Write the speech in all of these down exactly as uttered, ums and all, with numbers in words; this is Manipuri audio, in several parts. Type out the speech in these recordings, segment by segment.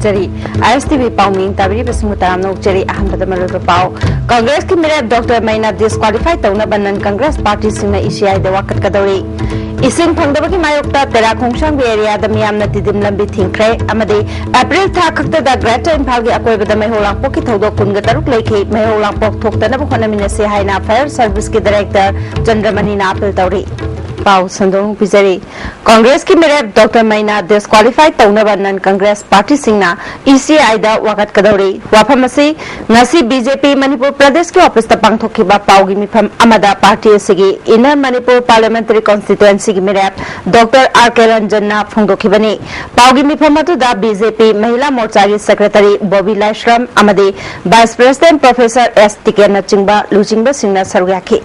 ꯆꯔꯤ꯫ ISTV ꯄꯥꯎꯃꯤ ꯇꯥꯕꯤꯔꯤꯕꯁꯤꯡꯕꯨ ꯇꯔꯥꯝꯅ ꯑꯣꯛꯆꯔꯤ꯫ ꯑꯍꯥꯟꯕꯗ ꯃꯔꯨꯑꯣꯏꯕ ꯄꯥꯎ꯫ ꯀꯪꯒ꯭ꯔꯦꯁꯀꯤ ꯃꯤꯔꯦꯞ ꯗꯣꯛꯇꯔ ꯃꯩꯅꯥ ꯗꯤꯁꯀ꯭ꯋꯥꯂꯤꯐꯥꯏ ꯇꯧꯅꯕ ꯅꯟ ꯀꯪꯒ꯭ꯔꯦꯁ ꯄꯥꯔꯇꯤꯁꯤꯡꯅ ECIꯗ ꯋꯥꯀꯠꯀꯗꯧꯔꯤ꯫ ꯏꯁꯤꯡ ꯐꯪꯗꯕꯒꯤ ꯃꯥꯌꯣꯛꯇ ꯇꯦꯔꯥ ꯈꯣꯡꯁꯥꯡꯕꯤ ꯑꯦꯔꯤꯌꯥꯗ ꯃꯤꯌꯥꯝꯅ ꯇꯤꯗꯤꯝ ꯂꯝꯕꯤ ꯊꯤꯡꯈ꯭ꯔꯦ ꯑꯃꯗꯤ ꯑꯦꯄ꯭ꯔꯤꯜ ꯊꯥ ꯈꯛꯇꯗ ꯒ꯭ꯔꯦꯇꯔ ꯏꯝꯐꯥꯜꯒꯤ ꯑꯀꯣꯏꯕꯗ ꯃꯩꯍꯧ ꯂꯥꯡꯄꯣꯛꯀꯤ ꯊꯧꯗꯣꯛ ꯀꯨꯟꯒ ꯇꯔꯨꯛ ꯂꯩꯈꯤ꯫ ꯃꯩꯍꯧ ꯂꯥꯡꯄꯣꯛ ꯊꯣꯛꯇꯅꯕ ꯍꯣꯠꯅꯃꯤꯟꯅꯁꯤ ꯍꯥꯏꯅ ꯐꯥꯌꯔ ꯁꯔꯚꯤꯁꯀꯤ ꯗꯥꯏꯔꯦꯛꯇꯔ ꯆꯟꯗ꯭ꯔꯃꯅꯤꯅ ꯑꯥꯄꯤꯜ ꯇꯧꯔꯤ꯫ ꯄꯥꯎ ꯁꯟꯗꯣꯛꯅ ꯄꯤꯖꯔꯤ꯫ ꯀꯪꯒ꯭ꯔꯦꯁꯀꯤ ꯃꯤꯔꯦꯞ ꯗꯣꯛꯇꯔ ꯃꯩꯅꯥ ꯗꯤꯁꯀ꯭ꯋꯥꯂꯤꯐꯥꯏ ꯇꯧꯅꯕ ꯅꯟ ꯀꯪꯒ꯭ꯔꯦꯁ ꯄꯥꯔꯇꯤꯁꯤꯡꯅ ECIꯗ ꯋꯥꯀꯠꯀꯗꯧꯔꯤ꯫ ꯋꯥꯐꯝ ꯑꯁꯤ ꯉꯁꯤ BJP ꯃꯅꯤꯄꯨꯔ ꯄ꯭ꯔꯗꯦꯁꯀꯤ ꯑꯣꯐꯤꯁꯇ ꯄꯥꯡꯊꯣꯛꯈꯤꯕ ꯄꯥꯎꯒꯤ ꯃꯤꯐꯝ ꯑꯃꯗ ꯄꯥꯔꯇꯤ ꯑꯁꯤꯒꯤ ꯏꯟꯅꯔ ꯃꯅꯤꯄꯨꯔ ꯄꯥꯔꯂꯤꯌꯥꯃꯦꯟꯇꯔꯤ ꯀꯣꯟꯁꯇꯤꯇ꯭ꯋꯦꯟꯁꯤꯒꯤ ꯃꯤꯔꯦꯞ ꯗꯣꯛꯇꯔ R K ꯔꯟꯖꯟꯅ ꯐꯣꯡꯗꯣꯛꯈꯤꯕꯅꯤ꯫ ꯄꯥꯎꯒꯤ ꯃꯤꯐꯝ ꯑꯗꯨꯗ BJP ꯃꯍꯤꯂꯥ ꯃꯣꯔꯆꯥꯒꯤ ꯁꯦꯀ꯭ꯔꯦꯇꯔꯤ ꯕꯣꯕꯤ ꯂꯥꯏꯁ꯭ꯔꯝ ꯑꯃꯗꯤ ꯚꯥꯏꯁ ꯄ꯭ꯔꯦꯁꯤꯗꯦꯟꯠ ꯄ꯭ꯔꯣꯐꯦꯁꯔ S ꯇꯤꯀꯦꯟꯅꯆꯤꯡꯕ ꯂꯨꯆꯤꯡꯕꯁꯤꯡꯅ ꯁꯔꯨꯛ ꯌꯥꯈꯤ꯫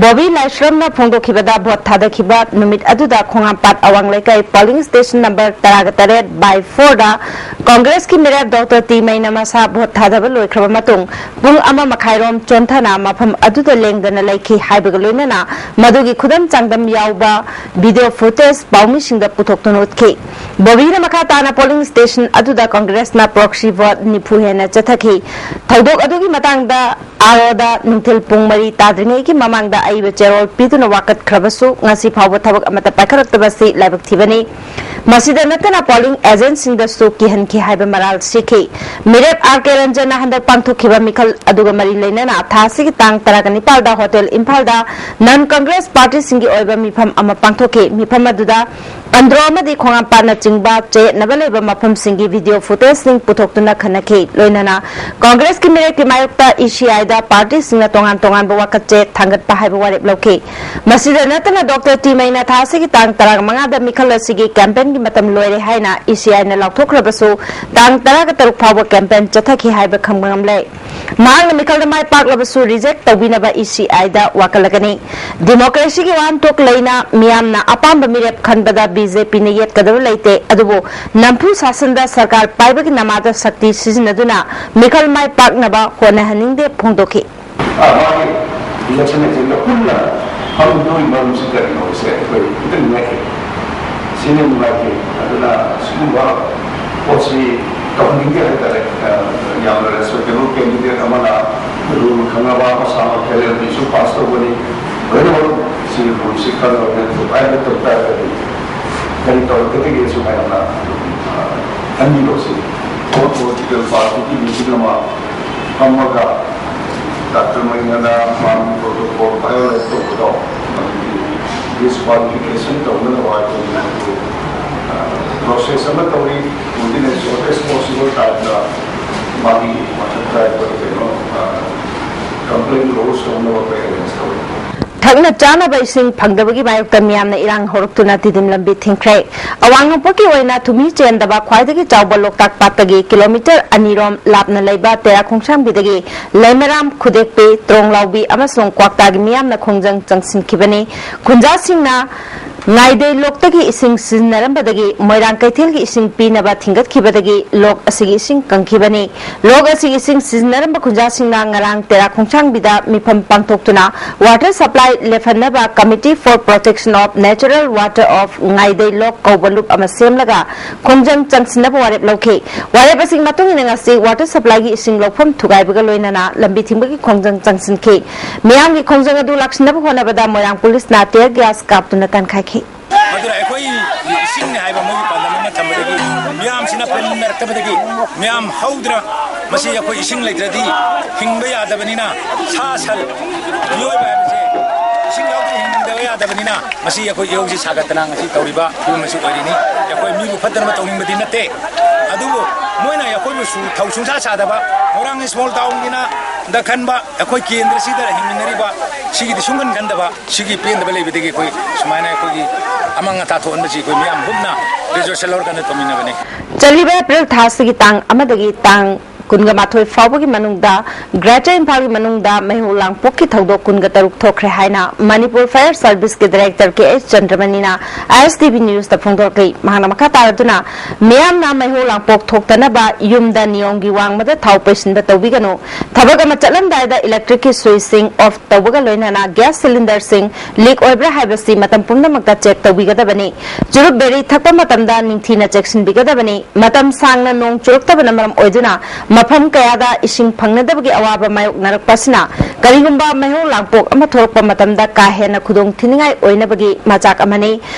ꯕꯣꯕꯤ ꯂꯥꯏꯁ꯭ꯔꯝꯅ ꯐꯣꯡꯗꯣꯛꯈꯤꯕꯗ, ꯚꯣꯠ ꯊꯥꯗꯈꯤꯕ ꯅꯨꯃꯤꯠ ꯑꯗꯨꯗ ꯈꯣꯡꯉꯥꯝꯄꯥꯠ ꯑꯋꯥꯡ ꯂꯩꯀꯥꯏ ꯄꯣꯂꯤꯡ ꯁ꯭ꯇꯦꯁꯟ ꯅꯝꯕꯔ ꯇꯔꯥꯒ ꯇꯔꯦꯠ by fourꯗ ꯀꯪꯒ꯭ꯔꯦꯁꯀꯤ ꯃꯤꯔꯦꯞ ꯗꯣꯛꯇꯔ ꯇꯤ ꯃꯩꯅꯥ ꯃꯁꯥ ꯚꯣꯠ ꯊꯥꯗꯕ ꯂꯣꯏꯈ꯭ꯔꯕ ꯃꯇꯨꯡ ꯄꯨꯡ ꯑꯃ ꯃꯈꯥꯏꯔꯣꯝ ꯆꯣꯟꯊꯅ ꯃꯐꯝ ꯑꯗꯨꯗ ꯂꯦꯡꯗꯅ ꯂꯩꯈꯤ ꯍꯥꯏꯕꯒ ꯂꯣꯏꯅꯅ ꯃꯗꯨꯒꯤ ꯈꯨꯗꯝ ꯆꯥꯡꯗꯝ ꯌꯥꯎꯕ ꯚꯤꯗꯤꯑꯣ ꯐꯨꯇꯦꯖ ꯄꯥꯎꯃꯤꯁꯤꯡꯗ ꯄꯨꯊꯣꯛꯇꯨꯅ ꯎꯠꯈꯤ꯫ ꯕꯣꯕꯤꯅ ꯃꯈꯥ ꯇꯥꯅ ꯄꯣꯂꯤꯡ ꯁ꯭ꯇꯦꯁꯟ ꯑꯗꯨꯗ ꯀꯪꯒ꯭ꯔꯦꯁꯅ ꯄ꯭ꯔꯣꯛꯁꯤ ꯚꯣꯠ ꯅꯤꯐꯨ ꯍꯦꯟꯅ ꯆꯠꯊꯈꯤ꯫ ꯊꯧꯗꯣꯛ ꯑꯗꯨꯒꯤ ꯃꯇꯥꯡꯗ ROꯗ ꯅꯨꯡꯊꯤꯜ ꯄꯨꯡ ꯃꯔꯤ ꯇꯥꯗ꯭ꯔꯤꯉꯩꯒꯤ ꯃꯃꯥꯡꯗ ꯑꯏꯕ ꯆꯦꯔꯣꯜ ꯄꯤꯗꯨꯅ ꯋꯥꯀꯠꯈ꯭ꯔꯕꯁꯨ ꯉꯁꯤ ꯐꯥꯎꯕ ꯊꯕꯛ ꯑꯃꯠꯇ ꯄꯥꯏꯈꯠꯂꯛꯇꯕ ꯑꯁꯤ ꯂꯥꯏꯕꯛ ꯊꯤꯕꯅꯤ꯫ ꯃꯁꯤꯗ ꯅꯠꯇꯅ ꯄꯣꯂꯤꯡ ꯑꯦꯖꯦꯟꯠꯁꯤꯡꯗꯁꯨ ꯀꯤꯍꯟꯈꯤ ꯍꯥꯏꯕ ꯃꯔꯥꯜ ꯁꯤꯈꯤ꯫ ꯃꯤꯔꯦꯞ R K ꯔꯟꯖꯟꯅ ꯍꯟꯗꯛ ꯄꯥꯡꯊꯣꯛꯈꯤꯕ ꯃꯤꯈꯜ ꯑꯗꯨꯒ ꯃꯔꯤ ꯂꯩꯅꯅ ꯊꯥ ꯑꯁꯤꯒꯤ ꯇꯥꯡ ꯇꯔꯥꯒ ꯅꯤꯄꯥꯜꯗ ꯍꯣꯇꯦꯜ ꯏꯝꯐꯥꯜꯗ ꯅꯟ ꯀꯪꯒ꯭ꯔꯦꯁ ꯄꯥꯔꯇꯤꯁꯤꯡꯒꯤ ꯑꯣꯏꯕ ꯃꯤꯐꯝ ꯑꯃ ꯄꯥꯡꯊꯣꯛꯈꯤ꯫ ꯃꯤꯐꯝ ꯑꯗꯨꯗ ꯑꯟꯗ꯭ꯔꯣ ꯑꯃꯗꯤ ꯈꯣꯡꯉꯥꯝꯄꯥꯠꯅꯆꯤꯡꯕ ꯆꯌꯦꯠꯅꯕ ꯂꯩꯕ ꯃꯐꯝꯁꯤꯡꯒꯤ ꯚꯤꯗꯤꯑꯣ ꯐꯨꯇꯦꯖꯁꯤꯡ ꯄꯨꯊꯣꯛꯇꯨꯅ ꯈꯟꯅꯈꯤ꯫ ꯂꯣꯏꯅꯅ ꯀꯪꯒ꯭ꯔꯦꯁꯀꯤ ꯃꯤꯔꯦꯞꯀꯤ ꯃꯥꯌꯣꯛꯇ ECIꯗ ꯄꯥꯔꯇꯤꯁꯤꯡꯅ ꯇꯣꯉꯥꯟ ꯇꯣꯉꯥꯟꯕ ꯋꯥꯀꯠ ꯆꯦ ꯊꯥꯡꯒꯠꯄ ꯍꯥꯏꯕ ꯋꯥꯔꯦꯞ ꯂꯧꯈꯤ꯫ ꯃꯁꯤꯗ ꯅꯠꯇꯅ ꯗꯣꯛꯇꯔ ꯇꯤ ꯃꯩꯅꯥ ꯊꯥ ꯑꯁꯤꯒꯤ ꯇꯥꯡ ꯇꯔꯥꯃꯉꯥꯗ ꯃꯤꯈꯜ ꯑꯁꯤꯒꯤ ꯀꯦꯝꯄꯦꯟꯒꯤ ꯃꯇꯝ ꯂꯣꯏꯔꯦ ꯍꯥꯏꯅ ECIꯅ ꯂꯥꯎꯊꯣꯛꯈ꯭ꯔꯕꯁꯨ ꯇꯥꯡ ꯇꯔꯥꯒ ꯇꯔꯨꯛ ꯐꯥꯎꯕ ꯀꯦꯝꯄꯦꯟ ꯆꯠꯊꯈꯤ ꯍꯥꯏꯕ ꯈꯪꯕ ꯉꯝꯂꯦ꯫ ꯃꯍꯥꯛꯅ ꯃꯤꯈꯜꯗ ꯃꯥꯏ ꯄꯥꯛꯂꯕꯁꯨ ꯔꯤꯖꯦꯛ ꯇꯧꯕꯤꯅꯕ ECIꯗ ꯋꯥꯀꯠꯂꯒꯅꯤ꯫ ꯗꯤꯃꯣꯀ꯭ꯔꯦꯁꯤꯒꯤ ꯋꯥꯍꯟꯊꯣꯛ ꯂꯩꯅ ꯃꯤꯌꯥꯝꯅ ꯑꯄꯥꯝꯕ ꯃꯤꯔꯦꯞ ꯈꯟꯕꯗ BJPꯅ ꯌꯦꯠꯀꯗꯕ ꯂꯩꯇꯦ, ꯑꯗꯨꯕꯨ ꯅꯝꯐꯨ ꯁꯥꯁꯟꯗ ꯁꯔꯀꯥꯔ ꯄꯥꯏꯕꯒꯤ ꯅꯃꯥꯗ ꯁꯛꯇꯤ ꯁꯤꯖꯤꯟꯅꯗꯨꯅ ꯃꯤꯈꯜ ꯃꯥꯏ ꯄꯥꯛꯅꯕ ꯍꯣꯠꯅꯍꯟꯅꯤꯡꯗꯦ ꯐꯣꯡꯗꯣꯛꯈꯤ꯫ ꯑꯥ, ꯃꯥꯒꯤ election agenda ꯄꯨꯟꯅ ꯐꯪꯗꯣꯔꯤꯕ ꯃꯔꯝꯁꯤ ꯀꯔꯤꯅꯣ ꯍꯥꯏꯕꯁꯦ ꯑꯩꯈꯣꯏ ꯈꯤꯇꯪ ꯅꯨꯡꯉꯥꯏꯇꯦ꯫ ꯁꯤꯅ ꯅꯨꯡꯉꯥꯏꯇꯦ꯫ ꯑꯗꯨꯅ ꯁꯤꯒꯨꯝꯕ ꯄꯣꯠꯁꯤ ꯇꯧꯍꯟꯅꯤꯡꯗꯦ ꯍꯥꯏꯇꯥꯔꯦ꯫ ꯑ, ꯌꯥꯝꯅ ꯔꯦꯁꯄꯦꯛꯇꯦꯕꯜ ꯀꯦꯟꯗꯤꯗꯦꯠ ꯑꯃꯅ ꯔꯨꯜ ꯈꯪꯅꯕ, ꯃꯁꯥꯃꯛ ꯑꯦꯜ ꯑꯦꯜ ꯕꯤꯁꯨ ꯄꯥꯁ ꯇꯧꯕꯅꯤ, ꯂꯣꯏꯅꯃꯛ ꯁꯤ ꯔꯨꯜꯁꯤ ꯈꯪꯉꯕꯅꯤꯅ ꯇꯧꯈꯥꯏꯕ ꯇꯧ ꯇꯥꯔꯒꯗꯤ ꯀꯔꯤ ꯇꯧꯔꯛꯀꯗꯒꯦꯁꯨ ꯃꯌꯥꯝꯅ, ꯑ, ꯈꯟꯕꯤꯔꯣ꯫ ꯁꯤ ꯄꯣꯂꯤꯇꯤꯀꯦꯜ ꯄꯥꯔꯇꯤꯒꯤ ꯃꯤꯇꯤꯡ ꯑꯃ ꯐꯝꯃꯒ ꯗꯥꯛꯇꯔ ꯃꯩꯉꯥꯅ ꯃꯥꯒꯤ ꯄ꯭ꯔꯣꯇꯣꯀꯣꯜ ꯚꯥꯏꯑꯣꯂꯦꯠ ꯇꯧꯕꯗꯣ, ꯃꯗꯨꯒꯤ ꯗꯤꯁꯀ꯭ꯋꯥꯂꯤꯐꯤꯀꯦꯁꯟ ꯇꯧꯅꯅꯕ ꯑꯩꯈꯣꯏꯅ, ꯑ, ꯄ꯭ꯔꯣꯁꯦꯁ ꯑꯃ ꯇꯧꯔꯤ꯫ ꯃꯗꯨꯅ ꯁꯣꯔꯇꯦꯁ ꯄꯣꯁꯤꯕꯜ ꯇꯥꯏꯝꯗ ꯃꯥꯒꯤ ꯃꯊꯛꯇ ꯑꯩꯈꯣꯏ ꯀꯩꯅꯣ, ꯑ, ꯀꯝꯄ꯭ꯂꯦꯟ ꯂꯣꯖ ꯇꯧꯅꯕ ꯑꯩꯈꯣꯏ ꯑꯦꯔꯦꯟꯖ ꯇꯧꯔꯤ꯫ ꯊꯛꯅ ꯆꯥꯅꯕ ꯏꯁꯤꯡ ꯐꯪꯗꯕꯒꯤ ꯃꯥꯌꯣꯛꯇ ꯃꯤꯌꯥꯝꯅ ꯏꯔꯥꯡ ꯍꯧꯔꯛꯇꯨꯅ ꯇꯤꯗꯤꯝ ꯂꯝꯕꯤ ꯊꯤꯡꯈ꯭ꯔꯦ꯫ ꯑꯋꯥꯡ ꯅꯣꯡꯄꯣꯛꯀꯤ ꯑꯣꯏꯅ ꯊꯨꯝꯍꯤ ꯆꯦꯟꯗꯕ ꯈ꯭ꯋꯥꯏꯗꯒꯤ ꯆꯥꯎꯕ ꯂꯣꯛꯇꯥꯛ ꯄꯥꯠꯇꯒꯤ ꯀꯤꯂꯣꯃꯤꯇꯔ ꯑꯅꯤ ꯔꯣꯝ ꯂꯥꯞꯅ ꯂꯩꯕ ꯇꯦꯔꯥ ꯈꯣꯡꯁꯥꯡꯕꯤꯗꯒꯤ ꯂꯩꯃꯔꯥꯝ, ꯈꯨꯗꯦꯛꯄꯤ, ꯇ꯭ꯔꯣꯡꯂꯥꯎꯕꯤ ꯑꯃꯁꯨꯡ ꯀ꯭ꯋꯥꯛꯇꯥꯒꯤ ꯃꯤꯌꯥꯝꯅ ꯈꯣꯡꯖꯪ ꯆꯪꯁꯤꯟꯈꯤꯕꯅꯤ꯫ ꯈꯨꯟꯖꯥꯁꯤꯡꯅ ꯉꯥꯏꯗꯩ ꯂꯣꯛꯇꯒꯤ ꯏꯁꯤꯡ ꯁꯤꯖꯤꯟꯅꯔꯝꯕꯗꯒꯤ ꯃꯣꯏꯔꯥꯡ ꯀꯩꯊꯦꯜꯒꯤ ꯏꯁꯤꯡ ꯄꯤꯅꯕ ꯊꯤꯡꯒꯠꯈꯤꯕꯗꯒꯤ ꯂꯣꯛ ꯑꯁꯤꯒꯤ ꯏꯁꯤꯡ ꯀꯪꯈꯤꯕꯅꯤ꯫ ꯂꯣꯛ ꯑꯁꯤꯒꯤ ꯏꯁꯤꯡ ꯁꯤꯖꯤꯟꯅꯔꯝꯕ ꯈꯨꯟꯖꯥꯁꯤꯡꯅ ꯉꯔꯥꯡ ꯇꯦꯔꯥ ꯈꯣꯡꯁꯥꯡꯕꯤꯗ ꯃꯤꯐꯝ ꯄꯥꯡꯊꯣꯛꯇꯨꯅ Water Supply ꯂꯦꯞꯍꯟꯅꯕ Committee for Protection of Natural Water of ꯉꯥꯏꯗꯩ ꯂꯣꯛ ꯀꯧꯕ ꯂꯨꯞ ꯑꯃ ꯁꯦꯝꯂꯒ ꯈꯣꯡꯖꯪ ꯆꯪꯁꯤꯟꯅꯕ ꯋꯥꯔꯦꯞ ꯂꯧꯈꯤ꯫ ꯋꯥꯔꯦꯞ ꯑꯁꯤꯒꯤ ꯃꯇꯨꯡ ꯏꯟꯅ ꯉꯁꯤ Water Supplyꯒꯤ ꯏꯁꯤꯡ ꯂꯧꯐꯝ ꯊꯨꯒꯥꯏꯕꯒ ꯂꯣꯏꯅꯅ ꯂꯝꯕꯤ ꯊꯤꯡꯕꯒꯤ ꯈꯣꯡꯖꯪ ꯆꯪꯁꯤꯟꯈꯤ꯫ ꯃꯤꯌꯥꯝꯒꯤ ꯈꯣꯡꯖꯪ ꯑꯗꯨ ꯂꯥꯛꯁꯤꯟꯅꯕ ꯍꯣꯠꯅꯕꯗ ꯃꯣꯏꯔꯥꯡ ꯄꯨꯂꯤꯁꯅ tear gas ꯀꯥꯞꯇꯨꯅ ꯀꯟꯈꯥꯏꯈꯤ꯫ ꯃꯗꯨꯅ ꯑꯩꯈꯣꯏꯒꯤ ꯏꯁꯤꯡꯅꯤ ꯍꯥꯏꯕ ꯃꯣꯏꯒꯤ ꯄꯥꯟꯗꯝ ꯑꯃ ꯊꯝꯕꯗꯒꯤ ꯃꯤꯌꯥꯝꯁꯤꯅ ꯄꯨꯟꯅꯔꯛꯇꯕꯗꯒꯤ ꯃꯤꯌꯥꯝ ꯍꯧꯗ꯭ꯔ ꯃꯁꯤ ꯑꯩꯈꯣꯏ ꯏꯁꯤꯡ ꯂꯩꯇ꯭ꯔꯗꯤ ꯍꯤꯡꯕ ꯌꯥꯗꯕꯅꯤꯅ, ꯁꯥ ꯁꯟ ꯃꯤꯑꯣꯏꯕ ꯍꯥꯏꯕꯁꯦ ꯏꯁꯤꯡ ꯌꯥꯎꯗꯅ ꯍꯤꯡꯗꯕ ꯌꯥꯗꯕꯅꯤꯅ, ꯃꯁꯤ ꯑꯩꯈꯣꯏ ꯏꯍꯧꯁꯤ ꯁꯥꯒꯠꯇꯅ ꯉꯁꯤ ꯇꯧꯔꯤꯕ ꯐꯤꯕꯝ ꯑꯁꯤ ꯑꯣꯏꯔꯤꯅꯤ꯫ ꯑꯩꯈꯣꯏ ꯃꯤꯕꯨ ꯐꯠꯇꯅꯕ ꯇꯧꯅꯤꯡꯕꯗꯤ ꯅꯠꯇꯦ, ꯑꯗꯨꯕꯨ ꯃꯣꯏꯅ ꯑꯩꯈꯣꯏꯕꯨ ꯁꯨ-, ꯊꯧ ꯁꯨꯡꯁꯥ ꯁꯥꯗꯕ, ꯃꯣꯏꯔꯥꯡ ꯁ꯭ꯃꯣꯜ ꯇꯥꯎꯟꯒꯤꯅ ꯗ ꯈꯟꯕ, ꯑꯩꯈꯣꯏ ꯀꯦꯟꯗ꯭ꯔꯁꯤꯗ ꯍꯤꯡꯃꯤꯟꯅꯔꯤꯕ ꯁꯤꯒꯤꯗꯤ ꯁꯨꯡꯈꯟ ꯈꯟꯗꯕ, ꯁꯤꯒꯤ ꯄꯦꯟꯗꯕ ꯂꯩꯕꯗꯒꯤ ꯑꯩꯈꯣꯏ ꯁꯨꯃꯥꯏꯅ ꯑꯩꯈꯣꯏꯒꯤ ꯑꯃꯥꯡ ꯑꯇꯥ ꯊꯣꯛꯍꯟꯕꯁꯤ ꯑꯩꯈꯣꯏ ꯃꯤꯌꯥꯝ ꯄꯨꯟꯅ ꯔꯤꯖꯣꯂꯨꯁꯟ ꯂꯧꯔꯀꯥꯟꯗ ꯇꯧꯃꯤꯟꯅꯕꯅꯤ꯫ ꯆꯠꯂꯤꯕ ꯑꯦꯄ꯭ꯔꯤꯜ ꯊꯥ ꯑꯁꯤꯒꯤ ꯇꯥꯡ ꯑꯃꯗꯒꯤ ꯇꯥꯡ ꯀꯨꯟꯒ ꯃꯥꯊꯣꯏ ꯐꯥꯎꯕꯒꯤ ꯃꯅꯨꯡꯗ Greater ꯏꯝꯐꯥꯜꯒꯤ ꯃꯅꯨꯡꯗ ꯃꯩꯍꯧ ꯂꯥꯡꯄꯣꯛꯀꯤ ꯊꯧꯗꯣꯛ ꯀꯨꯟꯒ ꯇꯔꯨꯛ ꯊꯣꯛꯈ꯭ꯔꯦ ꯍꯥꯏꯅ ꯃꯅꯤꯄꯨꯔ Fire Serviceꯀꯤ Director ꯀꯦ ꯑꯩꯆ ꯆꯟꯗ꯭ꯔꯃꯅꯤꯅ I S T V Newsꯇ ꯐꯣꯡꯗꯣꯔꯛꯂꯤ꯫ ꯃꯍꯥꯛꯅ ꯃꯈꯥ ꯇꯥꯔꯗꯨꯅ, ꯃꯤꯌꯥꯝꯅ ꯃꯩꯍꯧ ꯂꯥꯡꯄꯣꯛ ꯊꯣꯛꯇꯅꯕ ꯌꯨꯝꯗ ꯅꯤꯌꯣꯝꯒꯤ ꯋꯥꯡꯃꯗ ꯊꯥꯎ ꯄꯩꯁꯤꯟꯕ ꯇꯧꯕꯤꯒꯅꯨ, ꯊꯕꯛ ꯑꯃ ꯆꯠꯂꯝꯗꯥꯏꯗ electricꯀꯤ switchꯁꯤꯡ off ꯇꯧꯕꯒ ꯂꯣꯏꯅꯅ gas cylinderꯁꯤꯡ leak ꯑꯣꯏꯕ꯭ꯔꯥ ꯍꯥꯏꯕꯁꯤ ꯃꯇꯝ ꯄꯨꯝꯅꯃꯛꯇ check ꯇꯧꯕꯤꯒꯗꯕꯅꯤ꯫ ꯆꯨꯔꯨꯞ ꯕꯦꯔꯤ ꯊꯛꯄ ꯃꯇꯝꯗ ꯅꯤꯡꯊꯤꯅ ꯆꯦꯛꯁꯤꯟꯕꯤꯒꯗꯕꯅꯤ꯫ ꯃꯇꯝ ꯁꯥꯡꯅ ꯅꯣꯡ ꯆꯨꯔꯛꯇꯕꯅ ꯃꯔꯝ ꯑꯣꯏꯗꯨꯅ ꯃꯐꯝ ꯀꯌꯥꯗ ꯏꯁꯤꯡ ꯐꯪꯅꯗꯕꯒꯤ ꯑꯋꯥꯕ ꯃꯥꯌꯣꯛꯅꯔꯛꯄ ꯑꯁꯤꯅ ꯀꯔꯤꯒꯨꯝꯕ ꯃꯩꯍꯧ ꯂꯥꯡꯄꯣꯛ ꯑꯃ ꯊꯣꯛꯂꯛꯄ ꯃꯇꯝꯗ ꯀꯥ ꯍꯦꯟꯅ ꯈꯨꯗꯣꯡ ꯊꯤꯅꯤꯡꯉꯥꯏ ꯑꯣꯏꯅꯕꯒꯤ ꯃꯆꯥꯛ ꯑꯃꯅꯤ꯫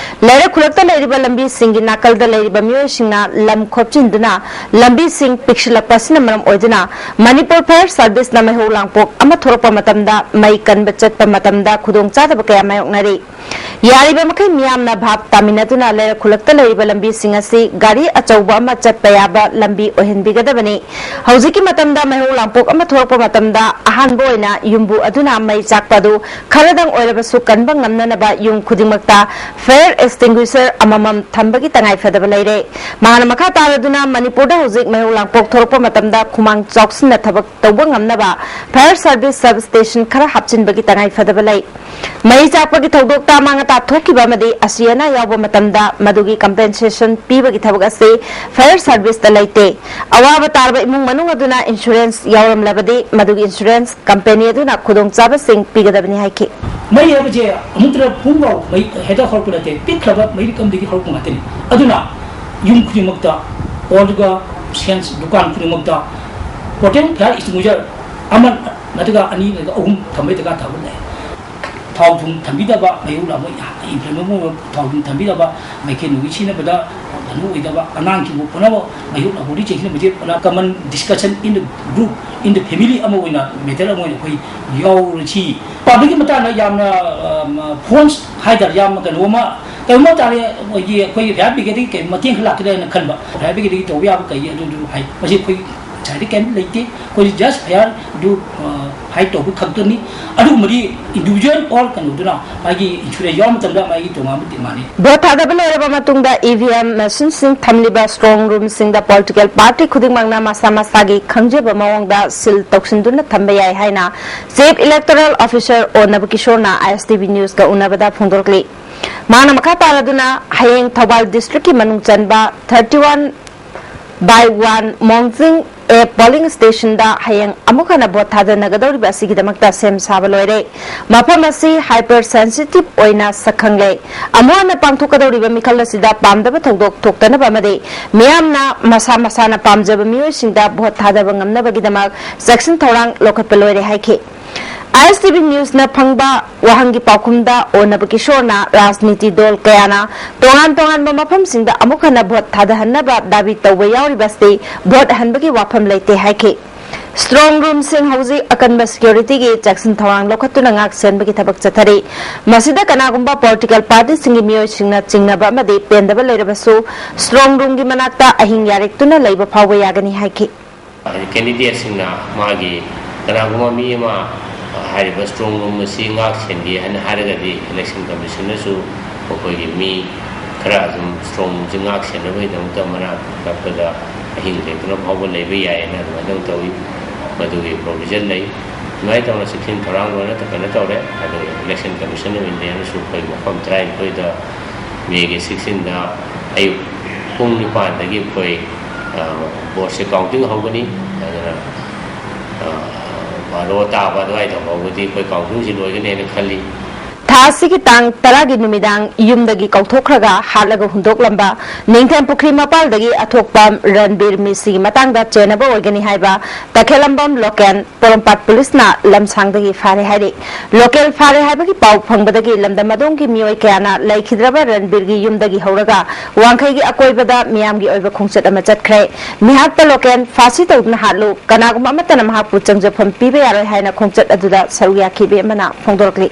ꯂꯩꯔꯛ ꯈꯨꯂꯛꯇ ꯂꯩꯔꯤꯕ ꯂꯝꯕꯤꯁꯤꯡꯒꯤ ꯅꯥꯀꯜꯗ ꯂꯩꯔꯤꯕ ꯃꯤꯑꯣꯏꯁꯤꯡꯅ ꯂꯝ ꯈꯣꯞꯆꯤꯟꯗꯨꯅ ꯂꯝꯕꯤꯁꯤꯡ ꯄꯤꯛꯁꯤꯜꯂꯛꯄ ꯑꯁꯤꯅ ꯃꯔꯝ ꯑꯣꯏꯗꯨꯅ ꯃꯅꯤꯄꯨꯔ Fire Serviceꯅ ꯃꯩꯍꯧ ꯂꯥꯡꯄꯣꯛ ꯑꯃ ꯊꯣꯛꯂꯛꯄ ꯃꯇꯝꯗ ꯃꯩ ꯀꯟꯕ ꯆꯠꯄ ꯃꯇꯝꯗ ꯈꯨꯗꯣꯡꯆꯥꯗꯕ ꯀꯌꯥ ꯃꯥꯌꯣꯛꯅꯔꯤ꯫ ꯌꯥꯔꯤꯕ ꯃꯈꯩ ꯃꯤꯌꯥꯝꯅ ꯚꯥꯞ ꯇꯥꯃꯤꯟꯅꯗꯨꯅ ꯂꯩꯔꯛ ꯈꯨꯂꯛꯇ ꯂꯩꯔꯤꯕ ꯂꯝꯕꯤꯁꯤꯡ ꯑꯁꯤ ꯒꯥꯔꯤ ꯑꯆꯧꯕ ꯑꯃ ꯆꯠꯄ ꯌꯥꯕ ꯂꯝꯕꯤ ꯑꯣꯏꯍꯟꯕꯤꯒꯗꯕꯅꯤ꯫ ꯍꯧꯖꯤꯛꯀꯤ ꯃꯇꯝꯗ ꯃꯩꯍꯧ ꯂꯥꯡꯄꯣꯛ ꯑꯃ ꯊꯣꯛꯂꯛꯄ ꯃꯇꯝꯗ ꯑꯍꯥꯟꯕ ꯑꯣꯏꯅ ꯌꯨꯝꯕꯨ ꯑꯗꯨꯅ ꯃꯩ ꯆꯥꯛꯄ ꯑꯗꯨ ꯈꯔꯗꯪ ꯑꯣꯏꯔꯕꯁꯨ ꯀꯟꯕ ꯉꯝꯅꯅꯕ ꯌꯨꯝ ꯈꯨꯗꯤꯡꯃꯛꯇ fire extinguisher ꯑꯃꯃꯝ ꯊꯝꯕꯒꯤ ꯇꯉꯥꯏꯐꯗꯕ ꯂꯩꯔꯦ꯫ ꯃꯍꯥꯛꯅ ꯃꯈꯥ ꯇꯥꯔꯗꯨꯅ ꯃꯅꯤꯄꯨꯔꯗ ꯍꯧꯖꯤꯛ ꯃꯩꯍꯧ ꯂꯥꯡꯄꯣꯛ ꯊꯣꯛꯂꯛꯄ ꯃꯇꯝꯗ ꯈꯨꯃꯥꯡ ꯆꯥꯎꯁꯤꯟꯅ ꯊꯕꯛ ꯇꯧꯕ ꯉꯝꯅꯕ Fire Service Sub Station ꯈꯔ ꯍꯥꯞꯆꯤꯟꯕꯒꯤ ꯇꯉꯥꯏꯐꯗꯕ ꯂꯩ꯫ ꯃꯩ ꯆꯥꯛꯄꯒꯤ ꯊꯧꯗꯣꯛꯇ ꯑꯃꯥꯡ ꯑꯇꯥ ꯊꯣꯛꯈꯤꯕ ꯑꯃꯗꯤ ꯑꯁꯤ ꯑꯅꯥ ꯌꯥꯎꯕ ꯃꯇꯝꯗ ꯃꯗꯨꯒꯤ compensation ꯄꯤꯕꯒꯤ ꯊꯕꯛ ꯑꯁꯤ Fire Serviceꯇ ꯂꯩꯇꯦ꯫ ꯑꯋꯥꯕ ꯇꯥꯔꯕ ꯏꯃꯨꯡ ꯃꯅꯨꯡ ꯑꯗꯨꯅ insurance ꯌꯥꯎꯔꯝꯂꯕꯗꯤ ꯃꯗꯨꯒꯤ insurance company ꯑꯗꯨꯅ ꯈꯨꯗꯣꯡꯆꯥꯕꯁꯤꯡ ꯄꯤꯒꯗꯕꯅꯤ ꯍꯥꯏꯈꯤ꯫ ꯃꯩ ꯍꯥꯏꯕꯁꯦ ꯑꯃꯨꯛꯇꯗ ꯐꯨꯡꯐꯥꯎ ꯃꯩ ꯍꯦꯛꯇ ꯍꯧꯔꯛꯄ ꯅꯠꯇꯦ, ꯄꯤꯛꯈ꯭ꯔꯕ ꯃꯩꯔꯤꯛ ꯑꯃꯗꯒꯤ ꯍꯧꯔꯛꯄ ꯉꯥꯛꯇꯅꯤ꯫ ꯑꯗꯨꯅ ꯌꯨꯝ ꯈꯨꯗꯤꯡꯃꯛꯇ ꯑꯣꯜꯒ ꯁꯦꯟꯁ ꯗꯨꯀꯥꯟ ꯈꯨꯗꯤꯡꯃꯛꯇ portable fire extinguisher ꯑꯃ ꯅꯠꯇ꯭ꯔꯒ ꯑꯅꯤ ꯅꯠꯇ꯭ꯔꯒ ꯑꯍꯨꯝ ꯊꯝꯕꯩ ꯗꯔꯀꯥꯔ ꯇꯥꯕ ꯂꯩ꯫ ꯊꯥꯎ ꯊꯨꯝ ꯊꯝꯕꯤꯗꯕ, ꯃꯩꯍꯧ ꯂꯥꯡꯄꯣꯛ inflammable ꯑꯣꯏꯕ ꯊꯥꯎ ꯊꯨꯝ ꯊꯝꯕꯤꯗꯕ, ꯃꯩꯈꯦꯜ ꯅꯨꯡꯒꯤ ꯁꯤꯖꯤꯟꯅꯕꯗ ꯀꯩꯅꯣ ꯑꯣꯏꯗꯕ, ꯑꯉꯥꯡꯁꯤꯡꯕꯨ ꯄꯨꯅꯕ ꯃꯩꯍꯧ ꯂꯥꯡꯄꯣꯛꯇꯒꯤ ꯆꯦꯛꯁꯤꯟꯅꯕꯁꯦ ꯄꯨꯔꯥ common discussion in the group, in the family ꯑꯃ ꯑꯣꯏꯅ matter ꯑꯃ ꯑꯣꯏꯅ ꯑꯩꯈꯣꯏ ꯌꯥꯎꯔꯁꯤ꯫ ꯄꯥꯕ꯭ꯂꯤꯛꯀꯤ ꯃꯇꯥꯡꯗ ꯌꯥꯝꯅ, ꯑ, ꯐꯣꯟꯁ ꯍꯥꯏꯇꯥꯔꯦ, ꯌꯥꯝꯅ ꯀꯩꯅꯣ ꯑꯃ, ꯀꯩꯅꯣꯝꯃ ꯇꯥꯔꯦ, ꯑꯩꯈꯣꯏꯒꯤ, ꯑꯩꯈꯣꯏꯒꯤ fire brigadeꯗꯒꯤ ꯀꯩ ꯃꯇꯦꯡ ꯈꯔ ꯂꯥꯛꯀꯗ꯭ꯔꯥ ꯍꯥꯏꯅ ꯈꯟꯕ, fire brigadeꯗꯒꯤ ꯇꯧꯕ ꯌꯥꯕ ꯀꯩ ꯑꯗꯨꯗꯨ ꯍꯥꯏ꯫ ꯃꯁꯤ ꯑꯩꯈꯣꯏ ꯍꯥꯏꯗꯤ ꯀꯩꯝꯇ ꯂꯩꯇꯦ꯫ ꯑꯩꯈꯣꯏ just fire ꯑꯗꯨ, ꯑ, fight ꯇꯧꯕ ꯈꯛꯇꯅꯤ꯫ ꯑꯗꯨꯒꯨꯝꯕꯗꯤ individual or ꯀꯩꯅꯣꯗꯨꯅ ꯃꯥꯒꯤ insurance ꯌꯥꯎꯕ ꯃꯇꯝꯗ ꯃꯥꯒꯤ ꯇꯣꯉꯥꯟꯕ ꯗꯤꯃꯥꯟꯅꯤ꯫ ꯚꯣꯠ ꯊꯥꯗꯕ ꯂꯣꯏꯔꯕ ꯃꯇꯨꯡꯗ ꯏ ꯚꯤ ꯑꯦꯝ ꯃꯦꯁꯤꯟꯁꯤꯡ ꯊꯝꯂꯤꯕ strong roomꯁꯤꯡꯗ political party ꯈꯨꯗꯤꯡꯃꯛꯅ ꯃꯁꯥ ꯃꯁꯥꯒꯤ ꯈꯪꯖꯕ ꯃꯑꯣꯡꯗ seal ꯇꯧꯁꯤꯟꯗꯨꯅ ꯊꯝꯕ ꯌꯥꯏ ꯍꯥꯏꯅ Chief Electoral Officer ꯑꯣ ꯅꯕꯀꯤꯁꯣꯔꯅ ꯑꯥꯏ ꯑꯦꯁ ꯇꯤ ꯚꯤ ꯅ꯭ꯌꯨꯁꯀ ꯎꯅꯕꯗ ꯐꯣꯡꯗꯣꯔꯛꯂꯤ꯫ ꯃꯍꯥꯛꯅ ꯃꯈꯥ ꯇꯥꯔꯗꯨꯅ ꯍꯌꯦꯡ ꯊꯧꯕꯥꯜ districtꯀꯤ ꯃꯅꯨꯡ ꯆꯟꯕ thirty one by one ꯃꯣꯡꯖꯤꯡ A polling stationꯗ ꯍꯌꯦꯡ ꯑꯃꯨꯛ ꯍꯟꯅ ꯚꯣꯠ ꯊꯥꯗꯅꯒꯗꯧꯔꯤꯕ ꯑꯁꯤꯒꯤꯗꯃꯛꯇ ꯁꯦꯝ ꯁꯥꯕ ꯂꯣꯏꯔꯦ꯫ ꯃꯐꯝ ꯑꯁꯤ hyper sensitive ꯑꯣꯏꯅ ꯁꯛꯈꯪꯂꯦ꯫ ꯑꯃꯨꯛ ꯍꯟꯅ ꯄꯥꯡꯊꯣꯛꯀꯗꯧꯔꯤꯕ ꯃꯤꯈꯜ ꯑꯁꯤꯗ ꯄꯥꯝꯗꯕ ꯊꯧꯗꯣꯛ ꯊꯣꯛꯇꯅꯕ ꯑꯃꯗꯤ ꯃꯤꯌꯥꯝꯅ ꯃꯁꯥ ꯃꯁꯥꯅ ꯄꯥꯝꯖꯕ ꯃꯤꯑꯣꯏꯁꯤꯡꯗ ꯚꯣꯠ ꯊꯥꯗꯕ ꯉꯝꯅꯕꯒꯤꯗꯃꯛ ꯆꯦꯛꯁꯤꯟ ꯊꯧꯔꯥꯡ ꯂꯧꯈꯠꯄ ꯂꯣꯏꯔꯦ ꯍꯥꯏꯈꯤ꯫ ꯑꯥꯏ ꯑꯦꯁ ꯇꯤ ꯚꯤ ꯅ꯭ꯌꯨꯁꯅ ꯐꯪꯕ ꯋꯥꯍꯪꯒꯤ ꯄꯥꯎꯈꯨꯝꯗ ꯑꯣ ꯅꯕꯀꯤꯁꯣꯔꯅ ꯔꯥꯖꯅꯤꯇꯤ ꯗꯣꯜ ꯀꯌꯥꯅ ꯇꯣꯉꯥꯟ ꯇꯣꯉꯥꯟꯕ ꯃꯐꯝꯁꯤꯡꯗ ꯑꯃꯨꯛ ꯍꯟꯅ ꯚꯣꯠ ꯊꯥꯗꯍꯟꯅꯕ ꯗꯥꯕꯤ ꯇꯧꯕ ꯌꯥꯎꯔꯤꯕꯁꯤ ꯚꯣꯠ ꯍꯟꯕꯒꯤ ꯋꯥꯐꯝ ꯂꯩꯇꯦ ꯍꯥꯏꯈꯤ꯫ Strong roomꯁꯤꯡ ꯍꯧꯖꯤꯛ ꯑꯀꯟꯕ securityꯒꯤ ꯆꯦꯛꯁꯤꯟ ꯊꯧꯔꯥꯡ ꯂꯧꯈꯠꯇꯨꯅ ꯉꯥꯛ ꯁꯦꯟꯕꯒꯤ ꯊꯕꯛ ꯆꯠꯊꯔꯤ꯫ ꯃꯁꯤꯗ ꯀꯅꯥꯒꯨꯝꯕ political partyꯁꯤꯡꯒꯤ ꯃꯤꯑꯣꯏꯁꯤꯡꯅ ꯆꯤꯡꯅꯕ ꯑꯃꯗꯤ ꯄꯦꯟꯗꯕ ꯂꯩꯔꯕꯁꯨ strong roomꯒꯤ ꯃꯅꯥꯛꯇ ꯑꯍꯤꯡ ꯌꯥꯔꯦꯛꯇꯨꯅ ꯂꯩꯕ ꯐꯥꯎꯕ ꯌꯥꯒꯅꯤ ꯍꯥꯏꯈꯤ꯫ Candidateꯁꯤꯡꯅ ꯃꯥꯒꯤ ꯀꯅꯥꯒꯨꯝꯕ ꯃꯤ ꯑꯃ ꯍꯥꯏꯔꯤꯕ strong room ꯑꯁꯤ ꯉꯥꯛ ꯁꯦꯟꯒꯦ ꯍꯥꯏꯅ ꯍꯥꯏꯔꯒꯗꯤ election commissionꯅꯁꯨ ꯃꯈꯣꯏꯒꯤ ꯃꯤ ꯈꯔ ꯑꯗꯨꯝ strong roomꯁꯤ ꯉꯥꯛ ꯁꯦꯟꯅꯕꯒꯤꯗꯃꯛꯇ ꯃꯅꯥꯛ ꯅꯛꯄꯗ ꯑꯍꯤꯡ ꯂꯦꯛꯇꯨꯅ ꯐꯥꯎꯕ ꯂꯩꯕ ꯌꯥꯏ ꯍꯥꯏꯅ ꯑꯗꯨꯃꯥꯏꯅ ꯑꯗꯨꯝ ꯇꯧꯏ꯫ ꯃꯗꯨꯒꯤ provision ꯂꯩ꯫ ꯑꯗꯨꯃꯥꯏꯅ ꯇꯧꯅ ꯆꯦꯛꯁꯤꯟ ꯊꯧꯔꯥꯡ ꯂꯣꯏꯅ ꯀꯩꯅꯣ ꯇꯧꯔꯦ꯫ ꯑꯗꯨ election commission of Indiaꯅꯁꯨ ꯑꯩꯈꯣꯏ ꯃꯐꯝ ꯇꯔꯥꯅꯤꯊꯣꯏꯗ Mayꯒꯤ sixteenꯗ ꯑꯌꯨꯛ ꯄꯨꯡ ꯅꯤꯄꯥꯟꯗꯒꯤ ꯑꯩꯈꯣꯏ, ꯑ, voteꯁꯦ counting ꯍꯧꯒꯅꯤ꯫ ꯑꯗꯨꯅ, ꯑ, ꯕꯥꯔꯣ ꯇꯥꯕ ꯑꯗꯨꯋꯥꯏꯗ ꯐꯥꯎꯕꯗꯤ ꯑꯩꯈꯣꯏ countingꯁꯤ ꯂꯣꯏꯒꯅꯦꯅ ꯈꯜꯂꯤ꯫ ꯊꯥ ꯑꯁꯤꯒꯤ ꯇꯥꯡ ꯇꯔꯥꯒꯤ ꯅꯨꯃꯤꯗꯥꯡ ꯌꯨꯝꯗꯒꯤ ꯀꯧꯊꯣꯛꯈ꯭ꯔꯒ ꯍꯥꯠꯂꯒ ꯍꯨꯟꯗꯣꯛꯂꯝꯕ ꯅꯤꯡꯊꯦꯝ ꯄꯨꯈ꯭ꯔꯤ ꯃꯄꯥꯜꯗꯒꯤ ꯑꯊꯣꯛꯄ ꯔꯟꯕꯤꯔ ꯃꯤꯁꯤꯒꯤ ꯃꯇꯥꯡꯗ ꯆꯦꯟꯅꯕ ꯑꯣꯏꯒꯅꯤ ꯍꯥꯏꯕ ꯇꯈꯦꯂꯝꯕꯝ local ꯄꯣꯔꯣꯝꯄꯥꯠ ꯄꯨꯂꯤꯁꯅ ꯂꯝꯁꯥꯡꯗꯒꯤ ꯐꯥꯔꯦ ꯍꯥꯏꯔꯤ꯫ Local ꯐꯥꯔꯦ ꯍꯥꯏꯕꯒꯤ ꯄꯥꯎ ꯐꯪꯕꯗꯒꯤ ꯂꯝꯗꯝ ꯑꯗꯣꯝꯒꯤ ꯃꯤꯑꯣꯏ ꯀꯌꯥꯅ ꯂꯩꯈꯤꯗ꯭ꯔꯕ ꯔꯟꯕꯤꯔꯒꯤ ꯌꯨꯝꯗꯒꯤ ꯍꯧꯔꯒ ꯋꯥꯡꯈꯩꯒꯤ ꯑꯀꯣꯏꯕꯗ ꯃꯤꯌꯥꯝꯒꯤ ꯑꯣꯏꯕ ꯈꯣꯡꯆꯠ ꯑꯃ ꯆꯠꯈ꯭ꯔꯦ꯫ ꯃꯤꯍꯥꯠꯄ local ꯐꯥꯁꯤ ꯇꯧꯗꯨꯅ ꯍꯥꯠꯂꯨ, ꯀꯅꯥꯒꯨꯝꯕ ꯑꯃꯠꯇꯅ ꯃꯍꯥꯛꯄꯨ ꯆꯪꯖꯐꯝ ꯄꯤꯕ ꯌꯥꯔꯣꯏ ꯍꯥꯏꯅ ꯈꯣꯡꯆꯠ ꯑꯗꯨꯗ ꯁꯔꯨꯛ ꯌꯥꯈꯤꯕ ꯑꯃꯅ ꯐꯣꯡꯗꯣꯔꯛꯂꯤ꯫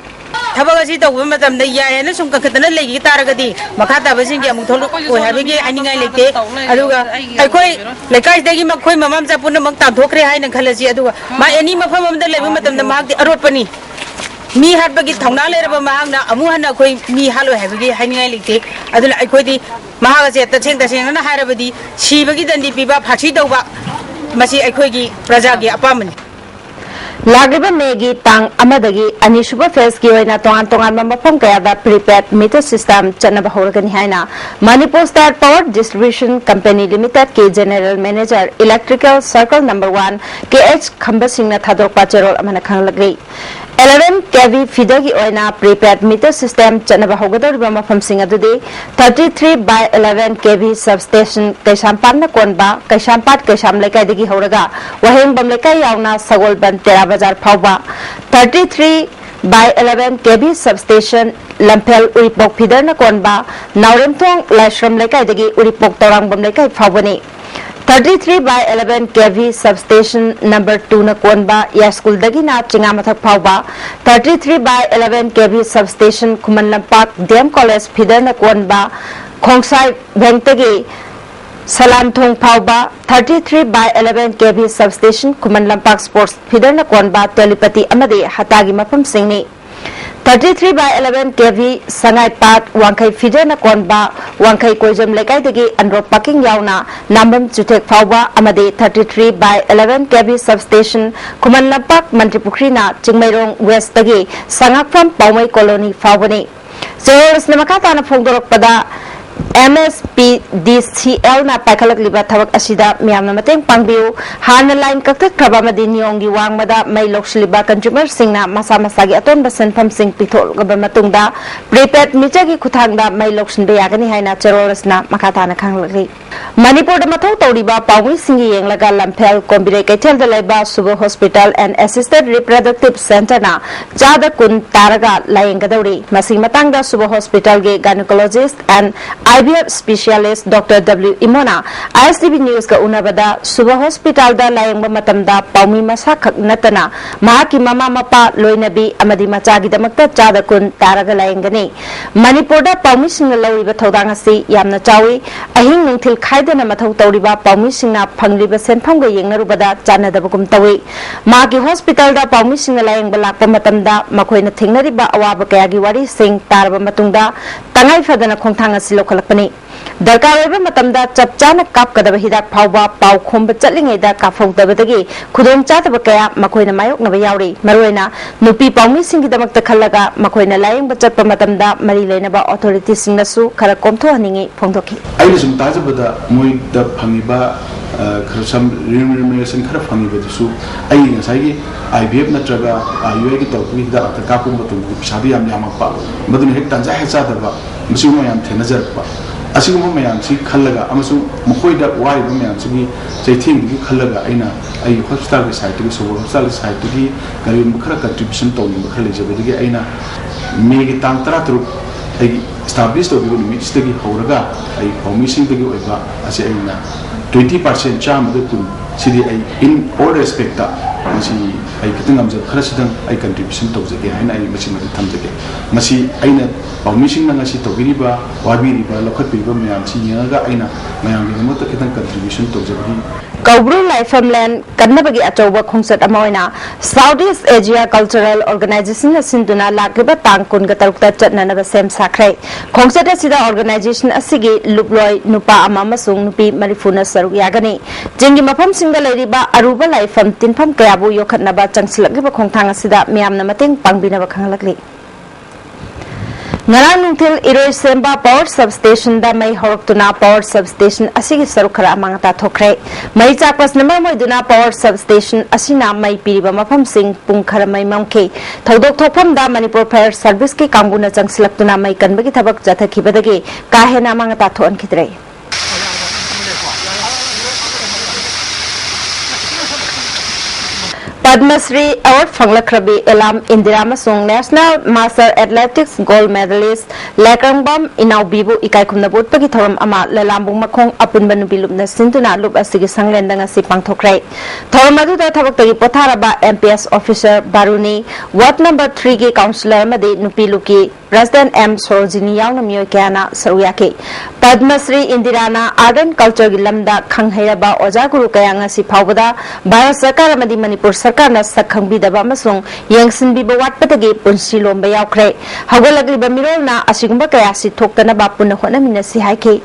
ꯊꯕꯛ ꯑꯁꯤ ꯇꯧꯕ ꯃꯇꯝꯗ ꯌꯥꯏ ꯍꯥꯏꯅ ꯁꯨꯝ ꯀꯟꯈꯠꯇꯅ ꯂꯩꯈꯤ ꯇꯥꯔꯒꯗꯤ, ꯃꯈꯥ ꯇꯥꯕꯁꯤꯡꯒꯤ ꯑꯃꯨꯛ ꯊꯣꯛꯂꯛꯑꯣꯏ ꯍꯥꯏꯕꯒꯤ ꯍꯥꯏꯅꯤꯡꯉꯥꯏ ꯂꯩꯇꯦ꯫ ꯑꯗꯨꯒ ꯑꯩꯈꯣꯏ ꯂꯩꯀꯥꯏꯗꯒꯤ ꯃꯈꯣꯏ ꯃꯃꯥ ꯃꯆꯥ ꯄꯨꯝꯅꯃꯛ ꯇꯥꯟꯊꯣꯛꯈ꯭ꯔꯦ ꯍꯥꯏꯅ ꯈꯜꯂꯁꯤ꯫ ꯑꯗꯨꯒ ꯃꯥ ꯑꯦꯅꯤ ꯃꯐꯝ ꯑꯃꯗ ꯂꯩꯕ ꯃꯇꯝꯗ ꯃꯍꯥꯛꯇꯤ ꯑꯔꯣꯠꯄꯅꯤ꯫ ꯃꯤ ꯍꯥꯠꯄꯒꯤ ꯊꯧꯅꯥ ꯂꯩꯔꯕ ꯃꯍꯥꯛꯅ ꯑꯃꯨꯛ ꯍꯟꯅ ꯑꯩꯈꯣꯏ ꯃꯤ ꯍꯥꯠꯂꯣꯏ ꯍꯥꯏꯕꯒꯤ ꯍꯥꯏꯅꯤꯡꯉꯥꯏ ꯂꯩꯇꯦ꯫ ꯑꯗꯨꯅ ꯑꯩꯈꯣꯏꯗꯤ ꯃꯍꯥꯛ ꯑꯁꯦ ꯇꯁꯦꯡ ꯇꯁꯦꯡꯅ ꯍꯥꯏꯔꯕꯗꯤ ꯁꯤꯕꯒꯤ ꯗꯟꯗꯤ ꯄꯤꯕ, ꯐꯥꯁꯤ ꯇꯧꯕ, ꯃꯁꯤ ꯑꯩꯈꯣꯏꯒꯤ ꯄ꯭ꯔꯖꯥꯒꯤ ꯑꯄꯥꯝꯕꯅꯤ꯫ ꯂꯥꯛꯂꯤꯕ ꯃꯦꯒꯤ ꯇꯥꯡ ꯑꯃꯗꯒꯤ ꯑꯅꯤꯁꯨꯕ ꯐꯦꯖꯀꯤ ꯑꯣꯏꯅ ꯇꯣꯉꯥꯟ ꯇꯣꯉꯥꯟꯕ ꯃꯐꯝ ꯀꯌꯥꯗ prepaid meter system ꯆꯠꯅꯕ ꯍꯧꯔꯒꯅꯤ ꯍꯥꯏꯅ Manipur State Power Distribution Company Limited ꯀꯤ General Manager Electrical Circle Number One K H ꯈꯝꯕꯁꯤꯡꯅ ꯊꯥꯗꯣꯔꯛꯄ ꯆꯦꯔꯣꯜ ꯑꯃꯅ ꯈꯪꯂꯛꯂꯤ꯫ eleven K V feeder ꯒꯤ ꯑꯣꯏꯅ prepaid meter system ꯆꯠꯅꯕ ꯍꯧꯒꯗꯧꯔꯤꯕ ꯃꯐꯝꯁꯤꯡ ꯑꯗꯨꯗꯤ thirty three by eleven K V substation ꯀꯩꯁꯥꯝꯄꯥꯠꯅ ꯀꯣꯟꯕ ꯀꯩꯁꯥꯝꯄꯥꯠ ꯀꯩꯁꯥꯝ ꯂꯩꯀꯥꯏꯗꯒꯤ ꯍꯧꯔꯒ ꯋꯥꯍꯦꯡꯕꯝ ꯂꯩꯀꯥꯏ ꯌꯥꯎꯅ ꯁꯒꯣꯜꯕꯟ ꯇꯦꯔꯥ ꯕꯖꯥꯔ ꯐꯥꯎꯕ, thirty three by eleven K V substation ꯂꯝꯐꯦꯜ Uripok feeder ꯅ ꯀꯣꯟꯕ ꯅꯥꯎꯔꯦꯝꯊꯣꯡ ꯂꯥꯏꯁ꯭ꯔꯝ ꯂꯩꯀꯥꯏꯗꯒꯤ ꯎꯔꯤꯄꯣꯛ ꯇꯧꯔꯥꯡꯕꯝ ꯂꯩꯀꯥꯏ ꯐꯥꯎꯕꯅꯤ꯫ thirty three by eleven K V substation number two ꯅ ꯀꯣꯟꯕ ꯌꯥꯏꯁ꯭ꯀꯨꯜꯗꯒꯤꯅ ꯆꯤꯉꯥꯃꯊꯛ ꯐꯥꯎꯕ, thirty three by eleven K V substation Khuman Lampak D M College feeder ꯅ ꯀꯣꯟꯕ ꯈꯣꯡꯁꯥꯏ ꯕꯦꯡꯛꯇꯒꯤ ꯁꯂꯥꯟꯊꯣꯡ ꯐꯥꯎꯕ, thirty three by eleven K V substation Khuman Lampak sports feeder ꯅ ꯀꯣꯟꯕ ꯇꯦꯂꯤꯄꯇꯤ ꯑꯃꯗꯤ ꯍꯇꯥꯒꯤ ꯃꯐꯝꯁꯤꯡꯅꯤ꯫ thirty three by eleven K V ꯁꯉꯥꯏꯄꯥꯠ ꯋꯥꯡꯈꯩ feeder ꯅ ꯀꯣꯟꯕ ꯋꯥꯡꯈꯩ ꯀꯣꯏꯖꯝ ꯂꯩꯀꯥꯏꯗꯒꯤ ꯑꯟꯗ꯭ꯔꯣ ꯄꯥꯀꯤꯡ ꯌꯥꯎꯅ ꯅꯥꯝꯕꯝ ꯆꯨꯊꯦꯛ ꯐꯥꯎꯕ ꯑꯃꯗꯤ thirty three by eleven K V substation Khuman Lampak Mantri ꯄꯨꯈ꯭ꯔꯤꯅ Chingmeirong west ꯇꯒꯤ ꯁꯉꯥꯛꯐꯝ ꯄꯥꯎꯃꯩ colony ꯐꯥꯎꯕꯅꯤ꯫ ꯆꯦꯔꯣꯜꯁꯅ ꯃꯈꯥ ꯇꯥꯅ ꯐꯣꯡꯗꯣꯔꯛꯄꯗ, M S P D C L ꯅ ꯄꯥꯏꯈꯠꯂꯛꯂꯤꯕ ꯊꯕꯛ ꯑꯁꯤꯗ ꯃꯤꯌꯥꯝꯅ ꯃꯇꯦꯡ ꯄꯥꯡꯕꯤꯌꯨ꯫ ꯍꯥꯟꯅ line ꯀꯛꯊꯠꯈ꯭ꯔꯕ ꯑꯃꯗꯤ ꯅꯤꯌꯣꯝꯒꯤ ꯋꯥꯡꯃꯗ ꯃꯩ ꯂꯧꯁꯤꯜꯂꯤꯕ consumer ꯁꯤꯡꯅ ꯃꯁꯥ ꯃꯁꯥꯒꯤ ꯑꯇꯣꯟꯕ ꯁꯦꯟꯐꯝꯁꯤꯡ ꯄꯤꯊꯣꯛꯂꯕ ꯃꯇꯨꯡꯗ prepaid meter ꯒꯤ ꯈꯨꯠꯊꯥꯡꯗ ꯃꯩ ꯂꯧꯁꯤꯟꯕ ꯌꯥꯒꯅꯤ ꯍꯥꯏꯅ ꯆꯦꯔꯣꯜꯁꯅ ꯃꯈꯥ ꯇꯥꯅ ꯈꯪꯂꯛꯂꯤ꯫ ꯃꯅꯤꯄꯨꯔꯗ ꯃꯊꯧ ꯇꯧꯔꯤꯕ ꯄꯥꯎꯃꯤꯁꯤꯡꯒꯤ ꯌꯦꯡꯂꯒ ꯂꯝꯐꯦꯜ ꯀꯣꯝꯕꯤꯔꯩ ꯀꯩꯊꯦꯜꯗ ꯂꯩꯕ ꯁꯨꯕ Hospital and Assisted Reproductive Centre ꯅ ꯆꯥꯗ ꯀꯨꯟ ꯇꯥꯔꯒ ꯂꯥꯌꯦꯡꯒꯗꯧꯔꯤ꯫ ꯃꯁꯤꯒꯤ ꯃꯇꯥꯡꯗ ꯁꯨꯕ Hospital ꯒꯤ gynecologist and I V F specialist Doctor W ꯏꯃꯣꯅ ꯑꯥꯏ ꯑꯦꯁ ꯇꯤ ꯚꯤ Newsꯀ ꯎꯅꯕꯗ, ꯁꯨꯕ ꯍꯣꯁꯄꯤꯇꯥꯜꯗ ꯂꯥꯌꯦꯡꯕ ꯃꯇꯝꯗ ꯄꯥꯎꯃꯤ ꯃꯁꯥ ꯈꯛ ꯅꯠꯇꯅ ꯃꯍꯥꯛꯀꯤ ꯃꯃꯥ ꯃꯄꯥ, ꯂꯣꯏꯅꯕꯤ ꯑꯃꯗꯤ ꯃꯆꯥꯒꯤꯗꯃꯛꯇ ꯆꯥꯗ ꯀꯨꯟ ꯇꯥꯔꯒ ꯂꯥꯌꯦꯡꯒꯅꯤ꯫ ꯃꯅꯤꯄꯨꯔꯗ ꯄꯥꯎꯃꯤꯁꯤꯡꯅ ꯂꯧꯔꯤꯕ ꯊꯧꯗꯥꯡ ꯑꯁꯤ ꯌꯥꯝꯅ ꯆꯥꯎꯏ꯫ ꯑꯍꯤꯡ ꯅꯨꯡꯊꯤꯜ ꯈꯥꯏꯗꯅ ꯃꯊꯧ ꯇꯧꯔꯤꯕ ꯄꯥꯎꯃꯤꯁꯤꯡꯅ ꯐꯪꯂꯤꯕ ꯁꯦꯟꯐꯝꯒ ꯌꯦꯡꯅꯔꯨꯕꯗ ꯆꯥꯟꯅꯗꯕꯒꯨꯝ ꯇꯧꯏ꯫ ꯃꯍꯥꯛꯀꯤ ꯍꯣꯁꯄꯤꯇꯥꯜꯗ ꯄꯥꯎꯃꯤꯁꯤꯡꯅ ꯂꯥꯌꯦꯡꯕ ꯂꯥꯛꯄ ꯃꯇꯝꯗ ꯃꯈꯣꯏꯅ ꯊꯦꯡꯅꯔꯤꯕ ꯑꯋꯥꯕ ꯀꯌꯥꯒꯤ ꯋꯥꯔꯤꯁꯤꯡ ꯇꯥꯔꯕ ꯃꯇꯨꯡꯗ ꯇꯉꯥꯏ ꯐꯗꯅ ꯈꯣꯡꯊꯥꯡ ꯑꯁꯤ ꯂꯧꯈꯠꯂꯛꯄꯅꯤ꯫ ꯗꯔꯀꯥꯔ ꯑꯣꯏꯕ ꯃꯇꯝꯗ ꯆꯞ ꯆꯥꯅ ꯀꯥꯞꯀꯗꯕ ꯍꯤꯗꯥꯛ ꯐꯥꯎꯕ ꯄꯥꯎ ꯈꯣꯝꯕ ꯆꯠꯂꯤꯉꯩꯗ ꯀꯥꯞꯍꯧꯗꯕꯗꯒꯤ ꯈꯨꯗꯣꯡꯆꯥꯗꯕ ꯀꯌꯥ ꯃꯈꯣꯏꯅ ꯃꯥꯌꯣꯛꯅꯕ ꯌꯥꯎꯔꯤ꯫ ꯃꯔꯨꯑꯣꯏꯅ ꯅꯨꯄꯤ ꯄꯥꯎꯃꯤꯁꯤꯡꯒꯤꯗꯃꯛꯇ ꯈꯜꯂꯒ ꯃꯈꯣꯏꯅ ꯂꯥꯌꯦꯡꯕ ꯆꯠꯄ ꯃꯇꯝꯗ ꯃꯔꯤ ꯂꯩꯅꯕ ꯑꯣꯊꯣꯔꯤꯇꯤꯁꯤꯡꯅꯁꯨ ꯈꯔ ꯀꯣꯝꯊꯣꯛꯍꯟꯅꯤꯡꯏ ꯐꯣꯡꯗꯣꯛꯈꯤ꯫ ꯑꯩꯅ ꯁꯨꯝ ꯇꯥꯖꯕꯗ ꯃꯣꯏꯗ ꯐꯪꯉꯤꯕ, ꯑ, ꯈꯔ ꯁꯝ remuneration ꯈꯔ ꯐꯪꯉꯤꯕꯗꯨꯁꯨ ꯑꯩ ꯉꯁꯥꯏꯒꯤ ꯑꯥꯏ ꯚꯤ ꯑꯦꯐ ꯅꯠꯇ꯭ꯔꯒ ꯑꯥꯏ ꯌꯨ ꯑꯥꯏꯒꯤ ꯇꯧꯔꯛꯄꯒꯤ ꯍꯤꯗꯥꯛ ꯂꯥꯡꯊꯛ ꯀꯥꯞꯄ ꯃꯇꯝꯗꯗꯤ ꯄꯩꯁꯥꯗꯨ ꯌꯥꯝ ꯌꯥꯝꯃꯛꯄ, ꯃꯗꯨꯅ ꯍꯦꯛ ꯇꯥꯟꯖꯥ ꯍꯦꯛ ꯆꯥꯗꯕ, ꯃꯁꯤꯒꯨꯝꯕ ꯃꯌꯥꯝ ꯊꯦꯡꯅꯖꯔꯛꯄ꯫ ꯑꯁꯤꯒꯨꯝꯕ ꯃꯌꯥꯝꯁꯤ ꯈꯜꯂꯒ ꯑꯃꯁꯨꯡ ꯃꯈꯣꯏꯗ ꯋꯥꯔꯤꯕ ꯃꯌꯥꯝꯁꯤꯒꯤ ꯆꯩꯊꯦꯡꯗꯒꯤ ꯈꯜꯂꯒ ꯑꯩꯅ ꯑꯩꯒꯤ ꯍꯣꯁꯄꯤꯇꯥꯜꯒꯤ ꯁꯥꯏꯠꯇꯒꯤ, ꯁꯣꯕꯣꯔ ꯍꯣꯁꯄꯤꯇꯥꯜꯒꯤ ꯁꯥꯏꯠꯇꯒꯤ ꯀꯔꯤꯒꯨꯝꯕ ꯈꯔ contribution ꯇꯧꯅꯤꯡꯕ ꯈꯔ ꯂꯩꯖꯕꯗꯒꯤ ꯑꯩꯅ ꯃꯦꯒꯤ ꯇꯥꯡ ꯇꯔꯥꯇꯔꯨꯛ ꯑꯩꯒꯤ establish ꯇꯧꯈꯤꯕ ꯅꯨꯃꯤꯠꯁꯤꯗꯒꯤ ꯍꯧꯔꯒ ꯑꯩ ꯄꯥꯎꯃꯤꯁꯤꯡꯗꯒꯤ ꯑꯣꯏꯕ ꯑꯁꯤ ꯑꯩꯅ twenty percent, ꯆꯥꯝꯃꯗ ꯀꯨꯟ, ꯁꯤꯗꯤ ꯑꯩ in all respect ꯃꯁꯤ ꯑꯩ ꯈꯤꯇꯪ ꯉꯝꯖꯕ ꯈꯔꯁꯤꯗꯪ ꯑꯩ contribution ꯇꯧꯖꯒꯦ ꯍꯥꯏꯅ ꯑꯩ ꯃꯁꯤꯃꯗꯤ ꯊꯝꯖꯒꯦ꯫ ꯃꯁꯤ ꯑꯩꯅ ꯄꯥꯎꯃꯤꯁꯤꯡꯅ ꯉꯁꯤ ꯇꯧꯕꯤꯔꯤꯕ, ꯋꯥꯕꯤꯔꯤꯕ, ꯂꯧꯈꯠꯄꯤꯔꯤꯕ ꯃꯌꯥꯝꯁꯤ ꯌꯦꯡꯉꯒ ꯑꯩꯅ ꯃꯌꯥꯝꯒꯤꯗꯃꯛꯇ ꯈꯤꯇꯪ contribution ꯇꯧꯖꯕꯒꯤ ꯀꯧꯕ꯭ꯔꯨ ꯂꯥꯏꯐꯝꯂꯦꯟ ꯀꯟꯅꯕꯒꯤ ꯑꯆꯧꯕ ꯈꯣꯡꯆꯠ ꯑꯃ ꯑꯣꯏꯅ South East Asia Cultural Organizationꯅ ꯁꯤꯟꯗꯨꯅ ꯂꯥꯛꯂꯤꯕ ꯇꯥꯡ ꯀꯨꯟꯒ ꯇꯔꯨꯛꯇ ꯆꯠꯅꯅꯕ ꯁꯦꯝ ꯁꯥꯈ꯭ꯔꯦ꯫ ꯈꯣꯡꯆꯠ ꯑꯁꯤꯗ organization ꯑꯁꯤꯒꯤ ꯂꯨꯞꯂꯣꯏ ꯅꯨꯄꯥ ꯑꯃ ꯑꯃꯁꯨꯡ ꯅꯨꯄꯤ ꯃꯔꯤꯐꯨꯅ ꯁꯔꯨꯛ ꯌꯥꯒꯅꯤ꯫ ꯆꯤꯡꯒꯤ ꯃꯐꯝꯁꯤꯡꯗ ꯂꯩꯔꯤꯕ ꯑꯔꯨꯕ ꯂꯥꯏꯐꯝ ꯇꯤꯟꯐꯝ ꯀꯌꯥꯕꯨ ꯌꯣꯛꯈꯠꯅꯕ ꯆꯪꯁꯤꯜꯂꯛꯂꯤꯕ ꯈꯣꯡꯊꯥꯡ ꯑꯁꯤꯗ ꯃꯤꯌꯥꯝꯅ ꯃꯇꯦꯡ ꯄꯥꯡꯕꯤꯅꯕ ꯈꯪꯍꯜꯂꯛꯂꯤ꯫ ꯉꯔꯥꯡ ꯅꯨꯡꯊꯤꯜ ꯏꯔꯣꯏꯁꯦꯝꯕ power substationꯗ ꯃꯩ ꯍꯧꯔꯛꯇꯨꯅ power substation ꯑꯁꯤꯒꯤ ꯁꯔꯨꯛ ꯈꯔ ꯑꯃꯥꯡ ꯑꯇꯥ ꯊꯣꯛꯈ꯭ꯔꯦ꯫ ꯃꯩ ꯆꯥꯛꯄꯁꯤꯅ ꯃꯔꯝ ꯑꯣꯏꯗꯨꯅ power substation ꯑꯁꯤꯅ ꯃꯩ ꯄꯤꯔꯤꯕ ꯃꯐꯝꯁꯤꯡ ꯄꯨꯡ ꯈꯔ ꯃꯩ ꯃꯝꯈꯤ꯫ ꯊꯧꯗꯣꯛ ꯊꯣꯛꯐꯝꯗ Manipur Fire Serviceꯀꯤ ꯀꯥꯡꯕꯨꯅ ꯆꯪꯁꯤꯜꯂꯛꯇꯨꯅ ꯃꯩ ꯀꯟꯕꯒꯤ ꯊꯕꯛ ꯆꯠꯊꯈꯤꯕꯗꯒꯤ ꯀꯥ ꯍꯦꯟꯅ ꯑꯃꯥꯡ ꯑꯇꯥ ꯊꯣꯛꯍꯟꯈꯤꯗ꯭ꯔꯦ꯫ ꯄꯗꯃ ꯁ꯭ꯔꯤ ꯑꯦꯋꯥꯔꯗ ꯐꯪꯂꯛꯈ꯭ꯔꯕꯤ ꯑꯦꯂꯥꯝ ꯏꯟꯗꯤꯔꯥ ꯑꯃꯁꯨꯡ ꯅꯦꯁꯅꯦꯜ ꯃꯥꯁꯇꯔ ꯑꯦꯊꯂꯦꯇꯤꯛꯁ ꯒꯣꯜꯗ ꯃꯦꯗꯥꯂꯤꯁ꯭ꯠ ꯂꯦꯀ꯭ꯔꯪꯕꯝ ꯏꯅꯥꯎꯕꯤꯕꯨ ꯏꯀꯥꯏ ꯈꯨꯝꯅꯕ ꯎꯠꯄꯒꯤ ꯊꯧꯔꯝ ꯑꯃ ꯂꯂꯥꯝꯕꯨꯡ ꯃꯈꯣꯡ ꯑꯄꯨꯟꯕ ꯅꯨꯄꯤ ꯂꯨꯞꯅ ꯁꯤꯟꯗꯨꯅ ꯂꯨꯞ ꯑꯁꯤꯒꯤ ꯁꯪꯂꯦꯟꯗ ꯉꯁꯤ ꯄꯥꯡꯊꯣꯛꯈ꯭ꯔꯦ꯫ ꯊꯧꯔꯝ ꯑꯗꯨꯗ ꯊꯕꯛꯇꯒꯤ ꯄꯣꯊꯥꯔꯕ ꯑꯦꯝ ꯄꯤ ꯑꯦꯁ ꯑꯣꯐꯤꯁꯔ ꯕꯥꯔꯨꯅꯤ, ꯋꯥꯔꯗ ꯅꯝꯕꯔ ꯊ꯭ꯔꯤꯒꯤ ꯀꯥꯎꯟꯁꯤꯂꯔ ꯑꯃꯗꯤ ꯅꯨꯄꯤ ꯂꯨꯞꯀꯤ ꯄ꯭ꯔꯦꯁꯤꯗꯦꯟꯠ ꯑꯦꯝ ꯁꯣꯔꯣꯖꯤꯅꯤ ꯌꯥꯎꯅ ꯃꯤꯑꯣꯏ ꯀꯌꯥꯅ ꯁꯔꯨꯛ ꯌꯥꯈꯤ꯫ ꯄꯗꯃ ꯁ꯭ꯔꯤ ꯏꯟꯗꯤꯔꯥꯅ ꯑꯥꯔꯠ ꯑꯦꯟ ꯀꯜꯆꯔꯒꯤ ꯂꯝꯗ ꯈꯪ ꯍꯩꯔꯕ ꯑꯣꯖꯥ ꯒꯨꯔꯨ ꯀꯌꯥ ꯉꯁꯤ ꯐꯥꯎꯕꯗ ꯚꯥꯔꯠ ꯁꯔꯀꯥꯔ ꯑꯃꯗꯤ ꯃꯅꯤꯄꯨꯔ ꯁꯔꯀꯥꯔꯅ ꯁꯛ ꯈꯪꯕꯤꯗꯕ ꯑꯃꯁꯨꯡ ꯌꯦꯡꯁꯤꯟꯕꯤꯕ ꯋꯥꯠꯄꯗꯒꯤ ꯄꯨꯟꯁꯤ ꯂꯣꯝꯕ ꯌꯥꯎꯈ꯭ꯔꯦ꯫ ꯍꯧꯒꯠꯂꯛꯂꯤꯕ ꯃꯤꯔꯣꯜꯅ ꯑꯁꯤꯒꯨꯝꯕ ꯀꯌꯥꯁꯤ ꯊꯣꯛꯇꯅꯕ ꯄꯨꯟꯅ ꯍꯣꯠꯅꯃꯤꯟꯅꯁꯤ ꯍꯥꯏꯈꯤ꯫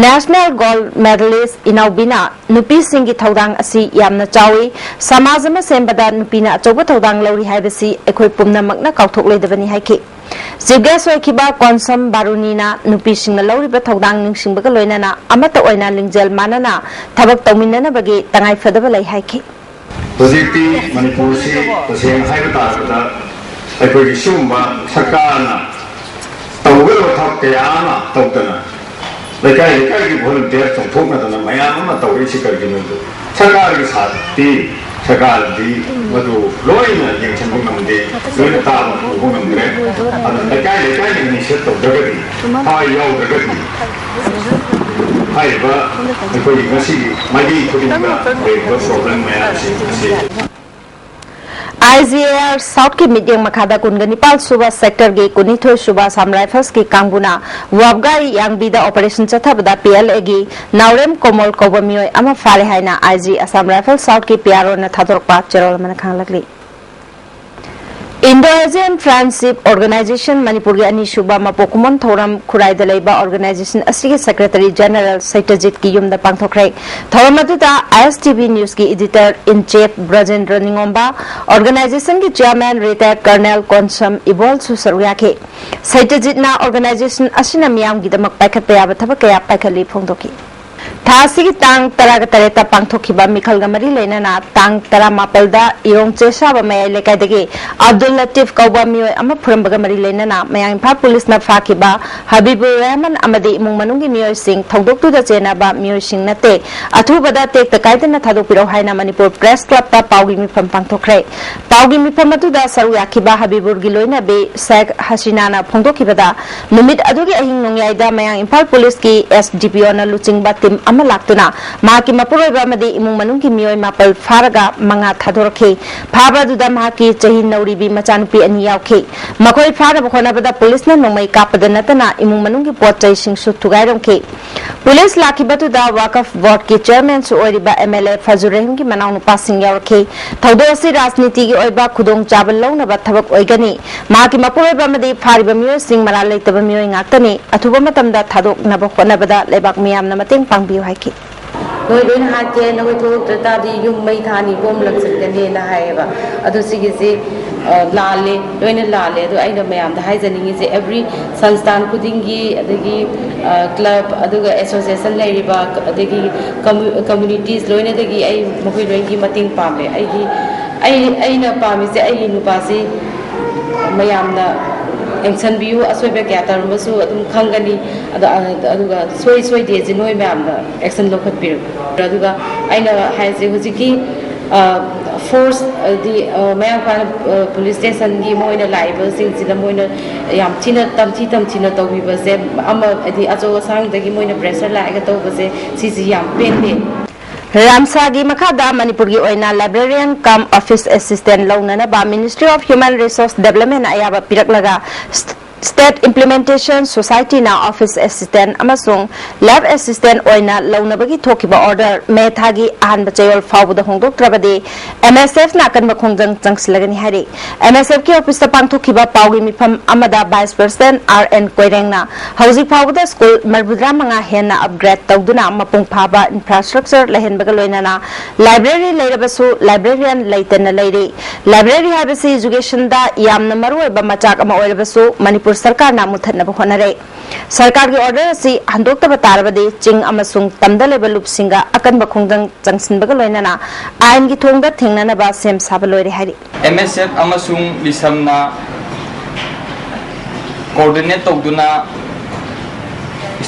ꯅꯦꯁꯅꯦꯜ ꯒꯣꯜꯗ ꯃꯦꯗꯥꯂꯤꯁ꯭ꯠ ꯏꯅꯥꯎꯕꯤꯅ ꯅꯨꯄꯤꯁꯤꯡꯒꯤ ꯊꯧꯗꯥꯡ ꯑꯁꯤ ꯌꯥꯝꯅ ꯆꯥꯎꯏ, ꯁꯃꯥꯖ ꯑꯃ ꯁꯦꯝꯕꯗ ꯅꯨꯄꯤꯅ ꯑꯆꯧꯕ ꯊꯧꯗꯥꯡ ꯂꯧꯔꯤ ꯍꯥꯏꯕꯁꯤ ꯑꯩꯈꯣꯏ ꯄꯨꯝꯅꯃꯛꯅ ꯀꯥꯎꯊꯣꯛꯂꯣꯏꯗꯕꯅꯤ ꯍꯥꯏꯈꯤ꯫ ꯆꯤꯐ ꯒꯦꯁ꯭ꯠ ꯑꯣꯏꯈꯤꯕ ꯀꯣꯟꯁꯝ ꯕꯥꯔꯨꯅꯤꯅ ꯅꯨꯄꯤꯁꯤꯡꯅ ꯂꯧꯔꯤꯕ ꯊꯧꯗꯥꯡ ꯅꯤꯡꯁꯤꯡꯕꯒ ꯂꯣꯏꯅꯅ ꯑꯃꯠꯇ ꯑꯣꯏꯅ ꯂꯤꯡꯖꯦꯜ ꯃꯥꯟꯅꯅ ꯊꯕꯛ ꯇꯧꯃꯤꯟꯅꯅꯕꯒꯤ ꯇꯉꯥꯏꯐꯗꯕ ꯂꯩ ꯍꯥꯏꯈꯤ꯫ ꯍꯧꯖꯤꯛꯇꯤ ꯃꯅꯤꯄꯨꯔꯁꯤ ꯇꯁꯦꯡꯅ ꯍꯥꯏꯕ ꯇꯥꯔꯕꯗ ꯑꯩꯈꯣꯏꯒꯤ ꯁꯤꯒꯨꯝꯕ ꯁꯔꯀꯥꯔꯅ ꯇꯧꯒꯗꯕ ꯊꯕꯛ ꯀꯌꯥ ꯑꯃ ꯇꯧꯗꯅ ꯂꯩꯀꯥꯏ ꯂꯩꯀꯥꯏꯒꯤ ꯚꯣꯂꯨꯟꯇꯤꯌꯔ ꯆꯣꯡꯊꯣꯛꯅꯗꯅ ꯃꯌꯥꯝ ꯑꯃ ꯇꯧꯔꯛꯏꯁꯤ ꯀꯔꯤꯒꯤꯅꯣꯗ ꯁꯔꯀꯥꯔꯒꯤ ꯁꯥꯠꯇꯤ ꯁꯔꯀꯥꯔꯗꯤ ꯃꯗꯨ ꯂꯣꯏꯅ ꯌꯦꯡꯁꯤꯟꯕ ꯉꯝꯗꯦ, ꯂꯣꯏꯅ ꯇꯥꯕ ꯄꯨꯕ ꯉꯝꯗ꯭ꯔꯦ꯫ ꯑꯗꯨꯅ ꯂꯩꯀꯥꯏ ꯂꯩꯀꯥꯏꯅ ꯏꯅꯤꯁꯤꯌꯦꯠ ꯇꯧꯗ꯭ꯔꯒꯗꯤ, ꯊꯋꯥꯏ ꯌꯥꯎꯗ꯭ꯔꯒꯗꯤ ꯍꯥꯏꯔꯤꯕ ꯑꯩꯈꯣꯏꯒꯤ ꯉꯁꯤꯒꯤ ꯃꯥꯏꯀꯩ ꯈꯨꯗꯤꯡꯗ ꯂꯩꯔꯤꯕ ꯄ꯭ꯔꯣꯕ꯭ꯂꯦꯝ ꯃꯌꯥꯝꯁꯤꯡ ꯑꯁꯤ ꯑꯥꯏ ꯖꯤ ꯑꯦ ꯑꯥꯔ ꯁꯥꯎꯠꯀꯤ ꯃꯤꯠꯌꯦꯡ ꯃꯈꯥꯗ ꯀꯨꯟꯒ ꯅꯤꯄꯥꯜ ꯁꯨꯕ ꯁꯦꯛꯇꯔꯒꯤ ꯀꯨꯟꯅꯤꯊꯣꯏ ꯁꯨꯕ ꯑꯁꯥꯝ ꯔꯥꯏꯐꯜꯁꯀꯤ ꯀꯥꯡꯕꯨꯅ ꯋꯥꯕꯒꯥꯏ ꯌꯥꯡꯕꯤꯗ ꯑꯣꯄꯔꯦꯁꯟ ꯆꯠꯊꯕꯗ ꯄꯤ ꯑꯦꯜ ꯑꯦꯒꯤ ꯅꯥꯎꯔꯦꯝ ꯀꯣꯃꯣꯜ ꯀꯧꯕ ꯃꯤꯑꯣꯏ ꯑꯃ ꯐꯥꯔꯦ ꯍꯥꯏꯅ ꯑꯥꯏ ꯖꯤ ꯑꯁꯥꯝ ꯔꯥꯏꯐꯜ ꯁꯥꯎꯠꯀꯤ ꯄꯤ ꯑꯥꯔ ꯑꯣꯅ ꯊꯥꯗꯣꯔꯛꯄ ꯆꯦꯔꯣꯜ ꯑꯃꯅ ꯈꯪꯍꯜꯂꯛꯂꯤ꯫ ꯏꯟꯗꯣ ꯑꯦꯖꯤꯌꯥꯟ ꯐ꯭ꯔꯦꯟꯗꯁꯤꯞ ꯑꯣꯔꯒꯅꯥꯏꯖꯦꯁꯟ ꯃꯅꯤꯄꯨꯔꯒꯤ ꯑꯅꯤꯁꯨꯕ ꯃꯄꯣꯛ ꯀꯨꯝꯑꯣꯟ ꯊꯧꯔꯝ ꯈꯨꯔꯥꯏꯗ ꯂꯩꯕ ꯑꯣꯔꯒꯅꯥꯏꯖꯦꯁꯟ ꯑꯁꯤꯒꯤ ꯁꯦꯀ꯭ꯔꯦꯇꯔꯤ ꯖꯦꯅꯔꯦꯜ ꯁꯩꯇꯖꯤꯠꯀꯤ ꯌꯨꯝꯗ ꯄꯥꯡꯊꯣꯛꯈ꯭ꯔꯦ꯫ ꯊꯧꯔꯝ ꯑꯗꯨꯗ ꯑꯥꯏ ꯑꯦꯁ ꯇꯤ ꯚꯤ ꯅ꯭ꯌꯨꯁꯀꯤ editor in chief Brajendra Ningomba, ꯑꯣꯔꯒꯅꯥꯏꯖꯦꯁꯟꯒꯤ ꯆꯤꯌꯥꯔꯃꯦꯟ ꯔꯤꯇꯥꯌꯔ ꯀꯔꯅꯦꯜ ꯀꯣꯟꯁꯝ ꯏꯕꯣꯜꯁꯨ ꯁꯔꯨꯛ ꯌꯥꯈꯤ꯫ ꯁꯩꯇꯖꯤꯠꯅ ꯑꯣꯔꯒꯅꯥꯏꯖꯦꯁꯟ ꯑꯁꯤꯅ ꯃꯤꯌꯥꯝꯒꯤꯗꯃꯛ ꯄꯥꯏꯈꯠꯄ ꯌꯥꯕ ꯊꯕꯛ ꯀꯌꯥ ꯄꯥꯏꯈꯠꯂꯤ ꯐꯣꯡꯗꯣꯛꯈꯤ꯫ ꯊꯥ ꯑꯁꯤꯒꯤ ꯇꯥꯡ ꯇꯔꯥꯒ ꯇꯔꯦꯠꯇ ꯄꯥꯡꯊꯣꯛꯈꯤꯕ ꯃꯤꯈꯜꯒ ꯃꯔꯤ ꯂꯩꯅꯅ ꯇꯥꯡ ꯇꯔꯥꯃꯥꯄꯜꯗ ꯏꯔꯣꯡ ꯆꯦꯁꯥꯕ ꯃꯌꯥꯏ ꯂꯩꯀꯥꯏꯗꯒꯤ ꯑꯕꯗꯨꯜ ꯂꯇꯤꯐ ꯀꯧꯕ ꯃꯤꯑꯣꯏ ꯑꯃ ꯐꯨꯔꯝꯕꯒ ꯃꯔꯤ ꯂꯩꯅꯅ ꯃꯌꯥꯡ ꯏꯝꯐꯥꯜ ꯄꯨꯂꯤꯁꯅ ꯐꯥꯈꯤꯕ ꯍꯕꯤꯕꯨꯔ ꯔꯍꯃꯟ ꯑꯃꯗꯤ ꯏꯃꯨꯡ ꯃꯅꯨꯡꯒꯤ ꯃꯤꯑꯣꯏꯁꯤꯡ ꯊꯧꯗꯣꯛꯇꯨꯗ ꯆꯦꯟꯅꯕ ꯃꯤꯑꯣꯏꯁꯤꯡ ꯅꯠꯇꯦ, ꯑꯊꯨꯕꯗ ꯇꯦꯛꯇ ꯀꯥꯏꯗꯅ ꯊꯥꯗꯣꯛꯄꯤꯔꯛꯎ ꯍꯥꯏꯅ ꯃꯅꯤꯄꯨꯔ ꯄ꯭ꯔꯦꯁ ꯀ꯭ꯂꯕꯇ ꯄꯥꯎꯒꯤ ꯃꯤꯐꯝ ꯄꯥꯡꯊꯣꯛꯈ꯭ꯔꯦ꯫ ꯄꯥꯎꯒꯤ ꯃꯤꯐꯝ ꯑꯗꯨꯗ ꯁꯔꯨꯛ ꯌꯥꯈꯤꯕ ꯍꯕꯤꯕꯨꯔꯒꯤ ꯂꯣꯏꯅꯕꯤ ꯁꯦꯈ ꯍꯁꯤꯅꯥꯅ ꯐꯣꯡꯗꯣꯛꯈꯤꯕꯗ, ꯅꯨꯃꯤꯠ ꯑꯗꯨꯒꯤ ꯑꯍꯤꯡ ꯅꯣꯡꯌꯥꯏꯗ ꯃꯌꯥꯡ ꯏꯝꯐꯥꯜ ꯄꯨꯂꯤꯁꯀꯤ ꯑꯦꯁ ꯗꯤ ꯄꯤ ꯑꯣꯅ ꯂꯨꯆꯤꯡꯕ ꯇꯤꯝ ꯑꯃ ꯂꯥꯛꯇꯨꯅ ꯃꯍꯥꯛꯀꯤ ꯃꯄꯨꯔꯣꯏꯕ ꯑꯃꯗꯤ ꯏꯃꯨꯡ ꯃꯅꯨꯡꯒꯤ ꯃꯤꯑꯣꯏ ꯃꯥꯄꯜ ꯐꯥꯔꯒ ꯃꯉꯥ ꯊꯥꯗꯣꯔꯛꯈꯤ꯫ ꯐꯥꯕ ꯑꯗꯨꯗ ꯃꯍꯥꯛꯀꯤ ꯆꯍꯤ ꯅꯧꯔꯤꯕꯤ ꯃꯆꯥꯅꯨꯄꯤ ꯑꯅꯤ ꯌꯥꯎꯈꯤ꯫ ꯃꯈꯣꯏ ꯐꯥꯅꯕ ꯍꯣꯠꯅꯕꯗ ꯄꯨꯂꯤꯁꯅ ꯅꯣꯡꯃꯩ ꯀꯥꯞꯄꯗ ꯅꯠꯇꯅ ꯏꯃꯨꯡ ꯃꯅꯨꯡꯒꯤ ꯄꯣꯠ ꯆꯩꯁꯤꯡꯁꯨ ꯊꯨꯒꯥꯏꯔꯝꯈꯤ꯫ ꯄꯨꯂꯤꯁ ꯂꯥꯛꯈꯤꯕꯗꯨꯗ ꯋꯥꯀꯐ ꯕꯣꯔꯗꯀꯤ ꯆꯦꯌꯔꯃꯦꯟꯁꯨ ꯑꯣꯏꯔꯤꯕ ꯑꯦꯝ ꯑꯦꯜ ꯑꯦ ꯐꯖꯨꯔ ꯔꯍꯤꯝꯒꯤ ꯃꯅꯥꯎꯅꯨꯄꯥꯁꯤꯡ ꯌꯥꯎꯔꯛꯈꯤ꯫ ꯊꯧꯗꯣꯛ ꯑꯁꯤ ꯔꯥꯖꯅꯤꯇꯤꯒꯤ ꯑꯣꯏꯕ ꯈꯨꯗꯣꯡꯆꯥꯕ ꯂꯧꯅꯕ ꯊꯕꯛ ꯑꯣꯏꯒꯅꯤ꯫ ꯃꯍꯥꯛꯀꯤ ꯃꯄꯨꯔꯣꯏꯕ ꯑꯃꯗꯤ ꯐꯥꯔꯤꯕ ꯃꯤꯑꯣꯏꯁꯤꯡ ꯃꯔꯥꯜ ꯂꯩꯇꯕ ꯃꯤꯑꯣꯏ ꯉꯥꯛꯇꯅꯤ꯫ ꯑꯊꯨꯕ ꯃꯇꯝꯗ ꯊꯥꯗꯣꯛꯅꯕ ꯍꯣꯠꯅꯕꯗ ꯂꯩꯕꯥꯛ ꯃꯤꯌꯥꯝꯅ ꯃꯇꯦꯡ ꯄꯥꯡꯕꯤꯌꯨ ꯍꯥꯏꯈꯤ꯫ ꯅꯣꯏ ꯂꯣꯏꯅ ꯍꯥꯠꯀꯦ, ꯅꯈꯣꯏ ꯊꯣꯛꯂꯛꯇ ꯇꯥꯔꯗꯤ ꯌꯨꯝ ꯃꯩ ꯊꯥꯅꯤ, ꯕꯣꯝ ꯂꯪꯁꯤꯟꯒꯅꯤꯅ ꯍꯥꯏꯌꯦꯕ꯫ ꯑꯗꯣ ꯁꯤꯒꯤꯁꯤ, ꯑ, ꯂꯥꯜꯂꯦ, ꯂꯣꯏꯅ ꯂꯥꯜꯂꯦ꯫ ꯑꯗꯣ ꯑꯩꯅ ꯃꯌꯥꯝꯗ ꯍꯥꯏꯖꯅꯤꯡꯉꯤꯁꯦ, ꯑꯦꯕ꯭ꯔꯤ ꯁꯪꯁꯊꯥꯟ ꯈꯨꯗꯤꯡꯒꯤ, ꯑꯗꯒꯤ, ꯑ, ꯀ꯭ꯂꯕ, ꯑꯗꯨꯒ ꯑꯦꯁꯣꯁꯤꯌꯦꯁꯟ ꯂꯩꯔꯤꯕ, ꯑꯗꯒꯤ ꯀꯝꯃꯨ-, ꯀꯝꯃꯨꯅꯤꯇꯤꯁ ꯂꯣꯏꯅꯗꯒꯤ ꯑꯩ ꯃꯈꯣꯏ ꯂꯣꯏꯅꯒꯤ ꯃꯇꯦꯡ ꯄꯥꯝꯃꯦ꯫ ꯑꯩꯒꯤ, ꯑꯩ, ꯑꯩꯅ ꯄꯥꯝꯃꯤꯁꯦ ꯑꯩꯒꯤ ꯅꯨꯄꯥꯁꯤ ꯃꯌꯥꯝꯅ ꯌꯦꯡꯁꯟꯕꯤꯌꯨ, ꯑꯁꯣꯏꯕ ꯀꯌꯥ ꯇꯧꯔꯝꯃꯁꯨ ꯑꯗꯨꯝ ꯈꯪꯒꯅꯤ꯫ ꯑꯗꯣ, ꯑ, ꯑꯗꯨꯒ ꯁꯣꯏ ꯁꯣꯏꯗꯦꯁꯦ ꯅꯣꯏ ꯃꯌꯥꯝꯅ ꯑꯦꯛꯁꯟ ꯂꯧꯈꯠꯄꯤꯔꯛꯎ꯫ ꯑꯗꯨꯒ ꯑꯩꯅ ꯍꯥꯏꯁꯦ ꯍꯧꯖꯤꯛꯀꯤ, ꯑ, ꯐꯣꯔꯁ, ꯑꯗꯤ, ꯑ, ꯃꯌꯥꯡ ꯏꯝꯐꯥꯜ, ꯑ, ꯄꯨꯂꯤꯁ ꯁ꯭ꯇꯦꯁꯟꯒꯤ ꯃꯣꯏꯅ ꯂꯥꯛꯏꯕꯁꯤꯡꯁꯤꯗ ꯃꯣꯏꯅ ꯌꯥꯝ ꯊꯤꯅ ꯇꯝꯊꯤ ꯇꯝꯊꯤꯅ ꯇꯧꯕꯤꯕꯁꯦ, ꯑꯃ ꯍꯥꯏꯗꯤ ꯑꯆꯧ ꯑꯁꯥꯡꯗꯒꯤ ꯃꯣꯏꯅ ꯄ꯭ꯔꯦꯁꯔ ꯂꯥꯛꯑꯒ ꯇꯧꯕꯁꯦ ꯁꯤꯁꯤ ꯌꯥꯝ ꯄꯦꯟꯗꯦ꯫ ꯔꯥꯝꯁꯥꯒꯤ ꯃꯈꯥꯗ ꯃꯅꯤꯄꯨꯔꯒꯤ ꯑꯣꯏꯅ librarian cum office assistant ꯂꯧꯅꯅꯕ Ministry of Human Resource Development ꯑꯌꯥꯕ ꯄꯤꯔꯛꯂꯒ, State Implementation Society ꯅ office assistant ꯑꯃꯁꯨꯡ lab assistant ꯑꯣꯏꯅ ꯂꯧꯅꯕꯒꯤ ꯊꯣꯛꯈꯤꯕ order ꯃꯦ ꯊꯥꯒꯤ ꯑꯍꯥꯟꯕ ꯆꯌꯣꯜ ꯐꯥꯎꯕꯗ ꯍꯣꯡꯗꯣꯛꯇ꯭ꯔꯕꯗꯤ, M S F ꯅ ꯑꯀꯟꯕ ꯈꯣꯡꯖꯪ ꯆꯪꯁꯤꯜꯂꯒꯅꯤ ꯍꯥꯏꯔꯤ꯫ M S F ꯀꯤ office ꯇ ꯄꯥꯡꯊꯣꯛꯈꯤꯕ ꯄꯥꯎꯒꯤ ꯃꯤꯐꯝ ꯑꯃꯗ Vice President R N ꯀꯣꯏꯔꯦꯡꯅ ꯍꯧꯖꯤꯛ ꯐꯥꯎꯕꯗ school ꯃꯔꯤꯐꯨꯇꯔꯥ ꯃꯉꯥ ꯍꯦꯟꯅ upgrade ꯇꯧꯗꯨꯅ ꯃꯄꯨꯡ ꯐꯥꯕ infrastructure ꯂꯩꯍꯟꯕꯒ ꯂꯣꯏꯅꯅ library ꯂꯩꯔꯕꯁꯨ librarian ꯂꯩꯇꯅ ꯂꯩꯔꯤ꯫ Library ꯍꯥꯏꯕꯁꯤ education ꯗ ꯌꯥꯝꯅ ꯃꯔꯨꯑꯣꯏꯕ ꯃꯆꯥꯛ ꯑꯃ ꯑꯣꯏꯔꯕꯁꯨ ꯃꯅꯤꯄꯨꯔ ꯁꯔꯀꯥꯔꯅ ꯃꯨꯠꯊꯠꯅꯕ ꯍꯣꯠꯅꯔꯦ꯫ ꯁꯔꯀꯥꯔꯒꯤ ꯑꯣꯔꯗꯔ ꯑꯁꯤ ꯍꯟꯗꯣꯛꯇꯕ ꯇꯥꯔꯕꯗꯤ ꯆꯤꯡ ꯑꯃꯁꯨꯡ ꯇꯝꯗ ꯂꯩꯕ ꯂꯨꯞꯁꯤꯡꯒ ꯑꯀꯟꯕ ꯈꯣꯡꯖꯪ ꯆꯪꯁꯤꯟꯕꯒ ꯂꯣꯏꯅꯅ ꯑꯥꯏꯟꯒꯤ ꯊꯣꯡꯗ ꯊꯦꯡꯅꯅꯕ ꯁꯦꯝ ꯁꯥꯕ ꯂꯣꯏꯔꯦ ꯍꯥꯏꯔꯤ꯫ ꯑꯦꯝ ꯑꯦꯁ ꯑꯦꯐ ꯑꯃꯁꯨꯡ ꯂꯤꯁꯝꯅ ꯀꯣꯑꯣꯔꯗꯤꯅꯦꯠ ꯇꯧꯗꯨꯅ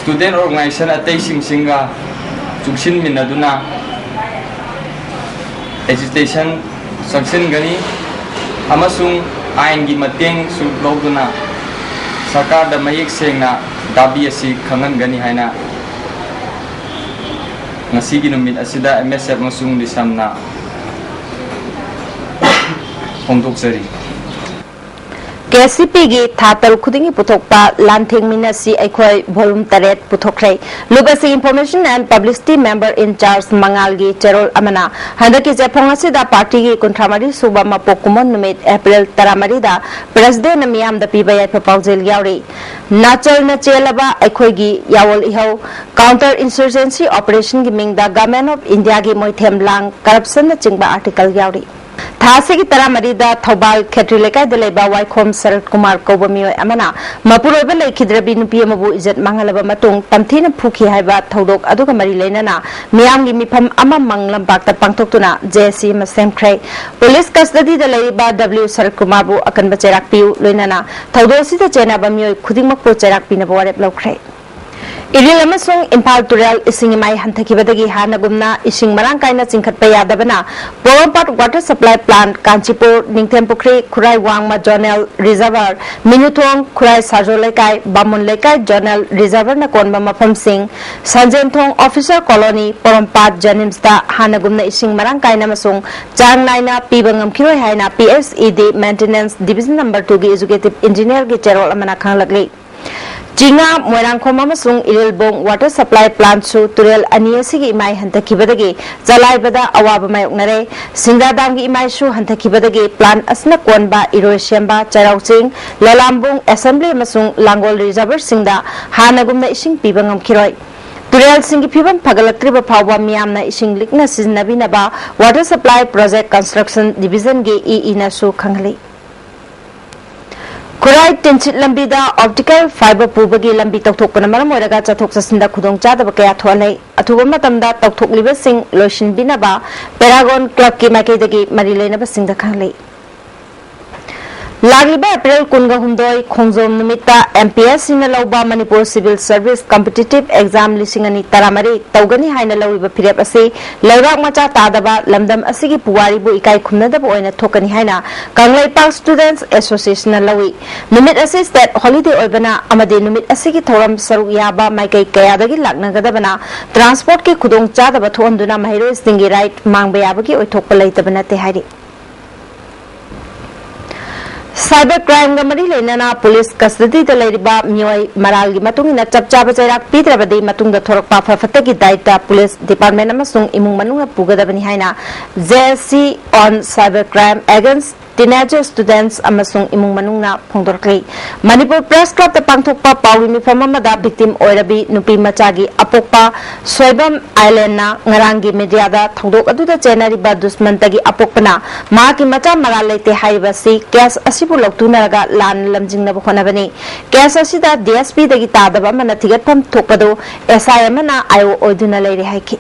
ꯁ꯭ꯇꯨꯗꯦꯟ ꯑꯣꯔꯒꯅꯥꯏꯖꯦꯁꯟ ꯑꯇꯩꯁꯤꯡꯁꯤꯡꯒ ꯆꯨꯡꯁꯤꯟꯃꯤꯟꯅꯗꯨꯅ ꯑꯦꯖꯤꯇꯦꯁꯟ ꯆꯪꯁꯤꯟꯒꯅꯤ ꯑꯃꯁꯨꯡ ꯑꯥꯏꯟꯒꯤ ꯃꯇꯦꯡꯁꯨ ꯂꯧꯗꯨꯅ ꯁꯔꯀꯥꯔꯗ ꯃꯌꯦꯛ ꯁꯦꯡꯅ ꯗꯥꯕꯤ ꯑꯁꯤ ꯈꯪꯍꯟꯒꯅꯤ ꯍꯥꯏꯅ ꯉꯁꯤꯒꯤ ꯅꯨꯃꯤꯠ ꯑꯁꯤꯗ ꯑꯦꯝ ꯑꯦꯁ ꯑꯦꯐ ꯑꯃꯁꯨꯡ ꯂꯤꯁꯝꯅ ꯐꯣꯡꯗꯣꯛꯆꯔꯤ꯫ ꯀꯦ ꯑꯦꯁ ꯁꯤ ꯄꯤꯒꯤ ꯊꯥ ꯇꯔꯨꯛ ꯈꯨꯗꯤꯡꯒꯤ ꯄꯨꯊꯣꯛꯄ ꯂꯥꯟꯊꯦꯡꯃꯤꯟꯅꯁꯤ ꯑꯩꯈꯣꯏ ꯚꯣꯂꯨꯝ ꯇꯔꯦꯠ ꯄꯨꯊꯣꯛꯈ꯭ꯔꯦ꯫ ꯂꯨꯞ ꯑꯁꯤ Information and Publicity Member in Charge ꯃꯉꯥꯜꯒꯤ ꯆꯦꯔꯣꯜ ꯑꯃꯅ ꯍꯟꯗꯛꯀꯤ ꯆꯦꯐꯣꯡ ꯑꯁꯤꯗ ꯄꯥꯔꯇꯤꯒꯤ ꯀꯨꯟꯊ꯭ꯔꯥ ꯃꯔꯤ ꯁꯨꯕ ꯃꯄꯣꯛ ꯀꯨꯝꯑꯣꯟ ꯅꯨꯃꯤꯠ ꯑꯦꯄ꯭ꯔꯤꯜ ꯇꯔꯥꯃꯔꯤꯗ ꯄ꯭ꯔꯦꯁꯤꯗꯦꯟꯠꯅ ꯃꯤꯌꯥꯝꯗ ꯄꯤꯕ ꯌꯥꯏꯐ ꯄꯥꯎꯖꯦꯜ ꯌꯥꯎꯔꯤ꯫ ꯅꯥꯆꯜꯅ ꯆꯦꯜꯂꯕ ꯑꯩꯈꯣꯏꯒꯤ ꯌꯥꯑꯣꯜ ꯏꯍꯧ, Counter Insurgency Operationꯒꯤ ꯃꯤꯡꯗ Government of Indiaꯒꯤ ꯃꯣꯏꯊꯦꯝ ꯂꯥꯡ, corruptionꯅꯆꯤꯡꯕ ꯑꯥꯔꯇꯤꯀꯜ ꯌꯥꯎꯔꯤ꯫ ꯊꯥ ꯑꯁꯤꯒꯤ ꯇꯔꯥꯃꯔꯤꯗ ꯊꯧꯕꯥꯜ ꯈꯦꯇ꯭ꯔꯤ ꯂꯩꯀꯥꯏꯗ ꯂꯩꯕ ꯋꯥꯏꯈꯣꯝ ꯁꯔꯠ ꯀꯨꯃꯥꯔ ꯀꯧꯕ ꯃꯤꯑꯣꯏ ꯑꯃꯅ ꯃꯄꯨꯔꯣꯏꯕ ꯂꯩꯈꯤꯗ꯭ꯔꯕꯤ ꯅꯨꯄꯤ ꯑꯃꯕꯨ ꯏꯖꯠ ꯃꯥꯡꯍꯜꯂꯕ ꯃꯇꯨꯡ ꯇꯝꯊꯤꯅ ꯐꯨꯈꯤ ꯍꯥꯏꯕ ꯊꯧꯗꯣꯛ ꯑꯗꯨꯒ ꯃꯔꯤ ꯂꯩꯅꯅ ꯃꯤꯌꯥꯝꯒꯤ ꯃꯤꯐꯝ ꯑꯃ ꯃꯪ ꯂꯝꯄꯥꯛꯇ ꯄꯥꯡꯊꯣꯛꯇꯨꯅ ꯖꯦ ꯑꯦꯁ ꯁꯤ ꯑꯃ ꯁꯦꯝꯈ꯭ꯔꯦ꯫ ꯄꯨꯂꯤꯁ ꯀꯁꯇꯗꯤꯗ ꯂꯩꯔꯤꯕ ꯗꯕ꯭ꯂꯤꯎ ꯁꯔꯠ ꯀꯨꯃꯥꯔꯕꯨ ꯑꯀꯟꯕ ꯆꯩꯔꯥꯛ ꯄꯤꯌꯨ, ꯂꯣꯏꯅꯅ ꯊꯧꯗꯣꯛ ꯑꯁꯤꯗ ꯆꯦꯟꯅꯕ ꯃꯤꯑꯣꯏ ꯈꯨꯗꯤꯡꯃꯛꯄꯨ ꯆꯩꯔꯥꯛ ꯄꯤꯅꯕ ꯋꯥꯔꯦꯞ ꯂꯧꯈ꯭ꯔꯦ꯫ ꯏꯔꯤꯜ ꯑꯃꯁꯨꯡ ꯏꯝꯐꯥꯜ ꯇꯨꯔꯦꯜ ꯏꯁꯤꯡ ꯏꯃꯥꯏ ꯍꯟꯊꯈꯤꯕꯗꯒꯤ ꯍꯥꯟꯅꯒꯨꯝꯅ ꯏꯁꯤꯡ ꯃꯔꯥꯡ ꯀꯥꯏꯅ ꯆꯤꯡꯈꯠꯄ ꯌꯥꯗꯕꯅ ꯄꯣꯔꯣꯝꯄꯥꯠ Water Supply Plant, ꯀꯥꯟꯆꯤꯄꯨꯔ, ꯅꯤꯡꯊꯦꯝꯄꯨꯈ꯭ꯔꯤ, ꯈꯨꯔꯥꯏ ꯋꯥꯡꯃ Zonal Reservoir, ꯃꯤꯅꯨꯊꯣꯡ, ꯈꯨꯔꯥꯏ ꯁꯥꯖꯣ ꯂꯩꯀꯥꯏ, ꯕꯥꯃꯨꯟ ꯂꯩꯀꯥꯏ Zonal Reservoirꯅ ꯀꯣꯟꯕ ꯃꯐꯝꯁꯤꯡ, ꯁꯟꯖꯦꯟꯊꯣꯡ Officer Colony, ꯄꯣꯔꯣꯝꯄꯥꯠ JNIMSꯇ ꯍꯥꯟꯅꯒꯨꯝꯅ ꯏꯁꯤꯡ ꯃꯔꯥꯡ ꯀꯥꯏꯅ ꯑꯃꯁꯨꯡ ꯆꯥꯡ ꯅꯥꯏꯅ ꯄꯤꯕ ꯉꯝꯈꯤꯔꯣꯏ ꯍꯥꯏꯅ P S E D Maintenance Division number twoꯒꯤ Executive Engineerꯒꯤ ꯆꯦꯔꯣꯜ ꯑꯃꯅ ꯈꯪꯂꯛꯂꯤ꯫ ꯆꯤꯉꯥ, ꯃꯣꯏꯔꯥꯡꯈꯣꯝ ꯑꯃꯁꯨꯡ ꯏꯔꯤꯜꯕꯣꯡ Water Supply Plantꯁꯨ ꯇꯨꯔꯦꯜ ꯑꯅꯤ ꯑꯁꯤꯒꯤ ꯏꯃꯥꯏ ꯍꯟꯊꯈꯤꯕꯗꯒꯤ ꯆꯂꯥꯏꯕꯗ ꯑꯋꯥꯕ ꯃꯥꯌꯣꯛꯅꯔꯦ꯫ ꯁꯤꯡꯗꯥ ꯗꯥꯝꯒꯤ ꯏꯃꯥꯏꯁꯨ ꯍꯟꯊꯈꯤꯕꯗꯒꯤ plant ꯑꯁꯤꯅ ꯀꯣꯟꯕ ꯏꯔꯣꯏꯁꯦꯝꯕ, ꯆꯩꯔꯥꯎꯆꯤꯡ, ꯂꯂꯥꯝꯕꯨꯡ Assembly ꯑꯃꯁꯨꯡ ꯂꯥꯡꯒꯣꯜ Reservoirꯁꯤꯡꯗ ꯍꯥꯟꯅꯒꯨꯝꯅ ꯏꯁꯤꯡ ꯄꯤꯕ ꯉꯝꯈꯤꯔꯣꯏ꯫ ꯇꯨꯔꯦꯜꯁꯤꯡꯒꯤ ꯐꯤꯕꯝ ꯐꯒꯠꯂꯛꯇ꯭ꯔꯤꯕ ꯐꯥꯎꯕ ꯃꯤꯌꯥꯝꯅ ꯏꯁꯤꯡ ꯂꯤꯛꯅ ꯁꯤꯖꯤꯟꯅꯕꯤꯅꯕ Water Supply Project Construction Divisionꯒꯤ E Eꯅꯁꯨ ꯈꯪꯍꯜꯂꯤ꯫ ꯈꯨꯔꯥꯏ ꯇꯤꯟꯁꯤꯠ ꯂꯝꯕꯤꯗ ꯑꯣꯞꯇꯤꯀꯦꯜ ꯐꯥꯏꯕꯔ ꯄꯨꯕꯒꯤ ꯂꯝꯕꯤ ꯇꯧꯊꯣꯛꯄꯅ ꯃꯔꯝ ꯑꯣꯏꯔꯒ ꯆꯠꯊꯣꯛ ꯆꯠꯁꯤꯟꯗ ꯈꯨꯗꯣꯡꯆꯥꯗꯕ ꯀꯌꯥ ꯊꯣꯛꯍꯜꯂꯦ꯫ ꯑꯊꯨꯕ ꯃꯇꯝꯗ ꯇꯧꯊꯣꯛꯂꯤꯕꯁꯤꯡ ꯂꯣꯏꯁꯤꯟꯕꯤꯅꯕ ꯄꯦꯔꯥꯒꯣꯟ ꯀ꯭ꯂꯕꯀꯤ ꯃꯥꯏꯀꯩꯗꯒꯤ ꯃꯔꯤ ꯂꯩꯅꯕꯁꯤꯡꯗ ꯈꯪꯍꯜꯂꯤ꯫ ꯂꯥꯛꯂꯤꯕ ꯑꯦꯄ꯭ꯔꯤꯜ ꯀꯨꯟꯒ ꯍꯨꯝꯗꯣꯏ ꯈꯣꯡꯖꯣꯝ ꯅꯨꯃꯤꯠꯇ M P S Cꯅ ꯂꯧꯕ Manipur civil service competitive exam ꯂꯤꯁꯤꯡ ꯑꯅꯤ ꯇꯔꯥꯃꯔꯤ ꯇꯧꯒꯅꯤ ꯍꯥꯏꯅ ꯂꯧꯔꯤꯕ ꯐꯤꯔꯦꯞ ꯑꯁꯤ ꯂꯩꯕꯥꯛ ꯃꯆꯥ ꯇꯥꯗꯕ ꯂꯝꯗꯝ ꯑꯁꯤꯒꯤ ꯄꯨꯋꯥꯔꯤꯕꯨ ꯏꯀꯥꯏ ꯈꯨꯝꯅꯗꯕ ꯑꯣꯏꯅ ꯊꯣꯛꯀꯅꯤ ꯍꯥꯏꯅ ꯀꯪꯂꯩꯄꯥꯛ Students Associationꯅ ꯂꯧꯏ꯫ ꯅꯨꯃꯤꯠ ꯑꯁꯤ state holiday ꯑꯣꯏꯕꯅ ꯑꯃꯗꯤ ꯅꯨꯃꯤꯠ ꯑꯁꯤꯒꯤ ꯊꯧꯔꯝ ꯁꯔꯨꯛ ꯌꯥꯕ ꯃꯥꯏꯀꯩ ꯀꯌꯥꯗꯒꯤ ꯂꯥꯛꯅꯒꯗꯕꯅ transportꯀꯤ ꯈꯨꯗꯣꯡꯆꯥꯗꯕ ꯊꯣꯛꯍꯟꯗꯨꯅ ꯃꯍꯩꯔꯣꯏꯁꯤꯡꯒꯤ right ꯃꯥꯡꯕ ꯌꯥꯕꯒꯤ ꯑꯣꯏꯊꯣꯛꯄ ꯂꯩꯇꯕ ꯅꯠꯇꯦ ꯍꯥꯏꯔꯤ꯫ Cyber crimeꯒ ꯃꯔꯤ ꯂꯩꯅꯅ ꯄꯨꯂꯤꯁ custodyꯗ ꯂꯩꯔꯤꯕ ꯃꯤꯑꯣꯏ ꯃꯔꯥꯜꯒꯤ ꯃꯇꯨꯡ ꯏꯟꯅ ꯆꯞ ꯆꯥꯕ ꯆꯩꯔꯥꯛ ꯄꯤꯗ꯭ꯔꯕꯗꯤ ꯃꯇꯨꯡꯗ ꯊꯣꯔꯛꯄ ꯑꯐ ꯐꯠꯇꯒꯤ ꯗꯥꯏꯇ ꯄꯨꯂꯤꯁ department ꯑꯃꯁꯨꯡ ꯏꯃꯨꯡ ꯃꯅꯨꯡꯅ ꯄꯨꯒꯗꯕꯅꯤ ꯍꯥꯏꯅ J S C on Cyber Crime Against Teenage Students ꯑꯃꯁꯨꯡ ꯏꯃꯨꯡ ꯃꯅꯨꯡꯅ ꯐꯣꯡꯗꯣꯔꯛꯂꯤ꯫ ꯃꯅꯤꯄꯨꯔ Press Clubꯇ ꯄꯥꯡꯊꯣꯛꯄ ꯄꯥꯎꯒꯤ ꯃꯤꯐꯝ ꯑꯃꯗ victim ꯑꯣꯏꯔꯕꯤ ꯅꯨꯄꯤ ꯃꯆꯥꯒꯤ ꯑꯄꯣꯛꯄ ꯁꯣꯏꯕꯝ ꯑꯥꯏꯂꯦꯟꯅ ꯉꯔꯥꯡꯒꯤ mediaꯗ ꯊꯧꯗꯣꯛ ꯑꯗꯨꯗ ꯆꯦꯟꯅꯔꯤꯕ ꯗꯨꯁꯃꯟꯇꯒꯤ ꯑꯄꯣꯛꯄꯅ ꯃꯍꯥꯛꯀꯤ ꯃꯆꯥ ꯃꯔꯥꯜ ꯂꯩꯇꯦ ꯍꯥꯏꯔꯤꯕ ꯑꯁꯤ case ꯑꯁꯤꯕꯨ ꯂꯧꯊꯨꯅꯔꯒ ꯂꯥꯟꯅ ꯂꯝꯖꯤꯡꯅꯕ ꯍꯣꯠꯅꯕꯅꯤ꯫ Case ꯑꯁꯤꯗ D S Pꯗꯒꯤ ꯇꯥꯗꯕ ꯑꯃꯅ ꯊꯤꯒꯠꯐꯝ ꯊꯣꯛꯄꯗꯨ S I ꯑꯃꯅ I O ꯑꯣꯏꯗꯨꯅ ꯂꯩꯔꯦ ꯍꯥꯏꯈꯤ꯫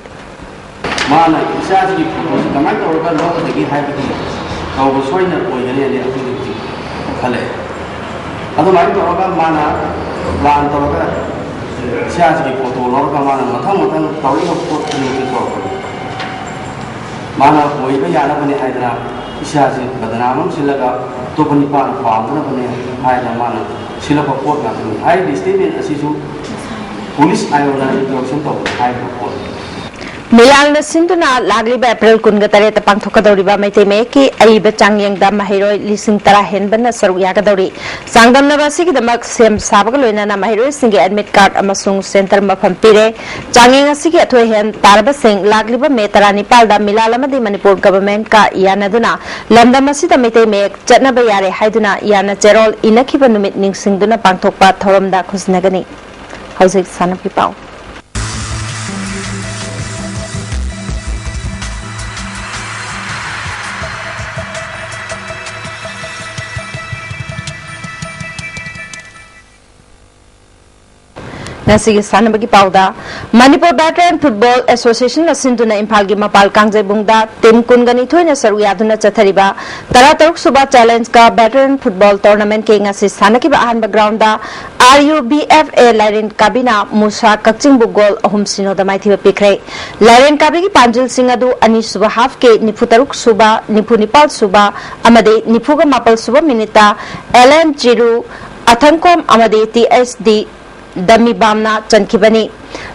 ꯃꯥꯅ ꯏꯆꯥꯁꯤꯒꯤ ꯐꯣꯇꯣꯁꯤ ꯀꯃꯥꯏꯅ ꯇꯧꯔꯒ ꯂꯧꯒꯗꯒꯦ ꯍꯥꯏꯕꯒꯤ ꯇꯧꯕ ꯁꯣꯏꯅ ꯑꯣꯏꯒꯅꯤ ꯍꯥꯏꯅ ꯑꯩꯈꯣꯏꯒꯤ ꯍꯧꯖꯤꯛ ꯈꯜꯂꯛꯑꯦ꯫ ꯑꯗꯨꯃꯥꯏꯅ ꯇꯧꯔꯒ ꯃꯥꯅ plan ꯇꯧꯔꯒ ꯏꯆꯥꯁꯤꯒꯤ ꯐꯣꯇꯣ ꯂꯧꯔꯒ ꯃꯥꯅ ꯃꯊꯪ ꯃꯊꯪ ꯇꯧꯔꯛꯏꯕ ꯄꯣꯠ ꯈꯨꯗꯤꯡꯃꯛꯁꯦ ꯇꯧꯔꯛꯄꯅꯤ꯫ ꯃꯥꯅ ꯑꯣꯏꯕ ꯌꯥꯅꯕꯅꯦ ꯍꯥꯏꯗꯅ ꯏꯆꯥꯁꯤ ꯕꯗꯅꯥꯝ ꯑꯃ ꯁꯤꯜꯂꯒ ꯑꯇꯣꯞꯄ ꯅꯤꯄꯥꯅ ꯄꯥꯝꯗꯅꯕꯅꯦ ꯍꯥꯏꯗꯅ ꯃꯥꯅ ꯁꯤꯜꯂꯛꯄ ꯄꯣꯠ ꯉꯥꯛꯇꯅꯤ꯫ ꯍꯥꯏꯔꯤꯕ statement ꯑꯁꯤꯁꯨ ꯄꯨꯂꯤꯁ ꯑꯥꯏ ꯑꯣꯅ introduction ꯇꯧꯕꯗ ꯍꯥꯏꯔꯤꯕ ꯄꯣꯠꯅꯤ꯫ ꯃꯤꯂꯥꯜꯅ ꯁꯤꯟꯗꯨꯅ ꯂꯥꯛꯂꯤꯕ ꯑꯦꯄ꯭ꯔꯤꯜ ꯀꯨꯟꯒ ꯇꯔꯦꯠꯇ ꯄꯥꯡꯊꯣꯛꯀꯗꯧꯔꯤꯕ ꯃꯩꯇꯩ ꯃꯌꯦꯛꯀꯤ ꯑꯏꯕ ꯆꯥꯡꯌꯦꯡꯗ ꯃꯍꯩꯔꯣꯏ ꯂꯤꯁꯤꯡ ꯇꯔꯥ ꯍꯦꯟꯕꯅ ꯁꯔꯨꯛ ꯌꯥꯒꯗꯧꯔꯤ꯫ ꯆꯥꯡꯗꯝꯅꯕ ꯑꯁꯤꯒꯤꯗꯃꯛ ꯁꯦꯝ ꯁꯥꯕꯒ ꯂꯣꯏꯅꯅ ꯃꯍꯩꯔꯣꯏꯁꯤꯡꯒꯤ admit card ꯑꯃꯁꯨꯡ center ꯃꯐꯝ ꯄꯤꯔꯦ꯫ ꯆꯥꯡꯌꯦꯡ ꯑꯁꯤꯒꯤ ꯑꯊꯣꯏ ꯑꯍꯦꯟ ꯇꯥꯔꯕꯁꯤꯡ ꯂꯥꯛꯂꯤꯕ ꯃꯦ ꯇꯔꯥꯅꯤꯄꯥꯜꯗ ꯃꯤꯂꯥꯜ ꯑꯃꯗꯤ ꯃꯅꯤꯄꯨꯔ governmentꯀ ꯌꯥꯅꯗꯨꯅ ꯂꯝꯗꯝ ꯑꯁꯤꯗ ꯃꯩꯇꯩ ꯃꯌꯦꯛ ꯆꯠꯅꯕ ꯌꯥꯔꯦ ꯍꯥꯏꯗꯨꯅ ꯌꯥꯅ ꯆꯦꯔꯣꯜ ꯏꯅꯈꯤꯕ ꯅꯨꯃꯤꯠ ꯅꯤꯡꯁꯤꯡꯗꯨꯅ ꯄꯥꯡꯊꯣꯛꯄ ꯊꯧꯔꯝꯗ ꯈꯨꯠꯁꯤꯟꯅꯒꯅꯤ꯫ ꯍꯧꯖꯤꯛ ꯁꯥꯟꯅꯄꯤ ꯄꯥꯎ꯫ ꯉꯁꯤꯒꯤ ꯁꯥꯟꯅꯕꯒꯤ ꯄꯥꯎꯗ, ꯃꯅꯤꯄꯨꯔ ꯚꯦꯇꯔꯟ ꯐꯨꯠꯕꯣꯜ ꯑꯦꯁꯣꯁꯤꯌꯦꯁꯟꯅ ꯁꯤꯟꯗꯨꯅ ꯏꯝꯐꯥꯜꯒꯤ ꯃꯄꯥꯜ ꯀꯥꯡꯖꯩꯕꯨꯡꯗ ꯇꯤꯝ ꯀꯨꯟꯒ ꯅꯤꯊꯣꯏꯅ ꯁꯔꯨꯛ ꯌꯥꯗꯨꯅ ꯆꯠꯊꯔꯤꯕ ꯇꯔꯥꯇꯔꯨꯛ ꯁꯨꯕ ꯆꯦꯂꯦꯟꯖꯀ ꯚꯦꯇꯔꯟ ꯐꯨꯠꯕꯣꯜ ꯇꯣꯔꯅꯥꯃꯦꯟꯠꯀꯤ ꯉꯁꯤ ꯁꯥꯟꯅꯈꯤꯕ ꯑꯍꯥꯟꯕ ground R U B F A Lairen ꯀꯥꯕꯤꯅ ꯃꯨꯁꯥ ꯀꯛꯆꯤꯡꯕꯨ ꯒꯣꯜ ꯑꯍꯨꯝ ꯁꯤꯅꯣꯗ ꯃꯥꯏꯊꯤꯕ ꯄꯤꯈ꯭ꯔꯦ꯫ ꯂꯥꯏꯔꯦꯟ ꯀꯥꯕꯤꯒꯤ ꯄꯥꯟꯖꯤꯜꯁꯤꯡ ꯑꯗꯨ ꯑꯅꯤꯁꯨꯕ ꯍꯥꯐꯀꯤ ꯅꯤꯐꯨ ꯇꯔꯨꯛ ꯁꯨꯕ, ꯅꯤꯐꯨ ꯅꯤꯄꯥꯜ ꯁꯨꯕ ꯑꯃꯗꯤ ꯅꯤꯐꯨꯒ ꯃꯥꯄꯜ ꯁꯨꯕ ꯃꯤꯅꯤꯠꯇ ꯑꯦꯂꯦꯟ ꯆꯤꯔꯨ, ꯑꯊꯪꯈꯣꯝ ꯑꯃꯗꯤ ꯇꯤ ꯑꯩꯆ ꯗꯤ ꯗꯃꯤꯕꯥꯝꯅ ꯆꯟꯈꯤꯕꯅꯤ꯫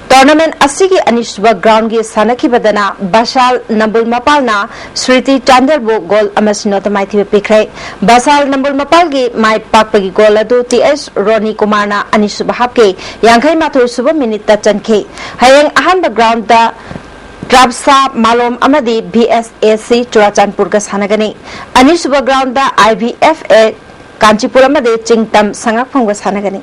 ꯇꯣꯔꯅꯥꯃꯦꯟꯠ ꯑꯁꯤꯒꯤ ꯑꯅꯤꯁꯨꯕ ꯒ꯭ꯔꯥꯎꯟꯒꯤ ꯁꯥꯟꯅꯈꯤꯕꯗꯅ ꯕꯁꯥꯜ ꯅꯝꯕꯨꯜ ꯃꯄꯥꯜꯅ ꯁ꯭ꯔꯤꯇꯤ ꯆꯥꯟꯗꯦꯜꯕꯨ ꯒꯣꯜ ꯑꯃ ꯁꯤꯅꯣꯗ ꯃꯥꯏꯊꯤꯕ ꯄꯤꯈ꯭ꯔꯦ꯫ ꯕꯁꯥꯜ ꯅꯝꯕꯨꯜ ꯃꯄꯥꯜꯒꯤ ꯃꯥꯏ ꯄꯥꯛꯄꯒꯤ ꯒꯣꯜ ꯑꯗꯨ ꯇꯤ ꯑꯩꯆ ꯔꯣꯅꯤ ꯀꯨꯃꯥꯔꯅ ꯑꯅꯤꯁꯨꯕ ꯍꯥꯞꯀꯤ ꯌꯥꯡꯈꯩ ꯃꯥꯊꯣꯏ ꯁꯨꯕ ꯃꯤꯅꯤꯠꯇ ꯆꯟꯈꯤ꯫ ꯍꯌꯦꯡ ꯑꯍꯥꯟꯕ ꯒ꯭ꯔꯥꯎꯟꯗ ꯇ꯭ꯔꯥꯞꯁꯥ ꯃꯥꯂꯣꯝ ꯑꯃꯗꯤ ꯚꯤ ꯑꯦꯁ ꯑꯦ ꯁꯤ ꯆꯨꯔꯥꯆꯥꯟꯄꯨꯔꯒ ꯁꯥꯟꯅꯒꯅꯤ꯫ ꯑꯅꯤꯁꯨꯕ ground I V F A Kanchipur ꯑꯃꯗꯤ ꯆꯤꯡꯇꯝ ꯁꯉꯥꯛꯐꯝꯒ ꯁꯥꯟꯅꯒꯅꯤ꯫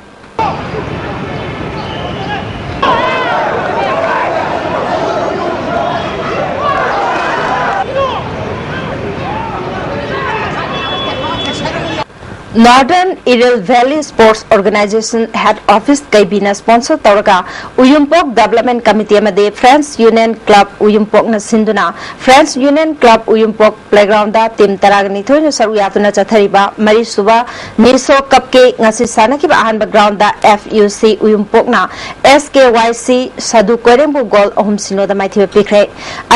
Northern Iril Valley Sports Organization Head Office ꯀꯩꯕꯤꯅ sponsor ꯇꯧꯔꯒ ꯎꯌꯨꯝꯄꯣꯛ Development Committee ꯑꯃꯗꯤ Friends Union Club ꯎꯌꯨꯝꯄꯣꯛꯅ ꯁꯤꯟꯗꯨꯅ Friends Union Club ꯎꯌꯨꯝꯄꯣꯛ playground team ꯇꯔꯥꯒ ꯅꯤꯊꯣꯏꯅ ꯁꯔꯨꯛ ꯌꯥꯗꯨꯅ ꯆꯠꯊꯔꯤꯕ ꯃꯔꯤꯁꯨꯕ ꯅꯤꯁꯣ ꯀꯞꯀꯤ ꯉꯁꯤ ꯁꯥꯟꯅꯈꯤꯕ ꯑꯍꯥꯟꯕ ꯒ꯭ꯔꯥꯎꯟꯗ ꯑꯦꯐ ꯌꯨ ꯁꯤ ꯎꯌꯨꯝꯄꯣꯛꯅ ꯑꯦꯁ ꯀꯦ ꯋꯥꯏ ꯁꯤ ꯁꯥꯗꯨ ꯀꯣꯏꯔꯦꯡꯕꯨ ꯒꯣꯜ ꯑꯍꯨꯝ ꯁꯤꯅꯣꯗ ꯃꯥꯏꯊꯤꯕ ꯄꯤꯈ꯭ꯔꯦ꯫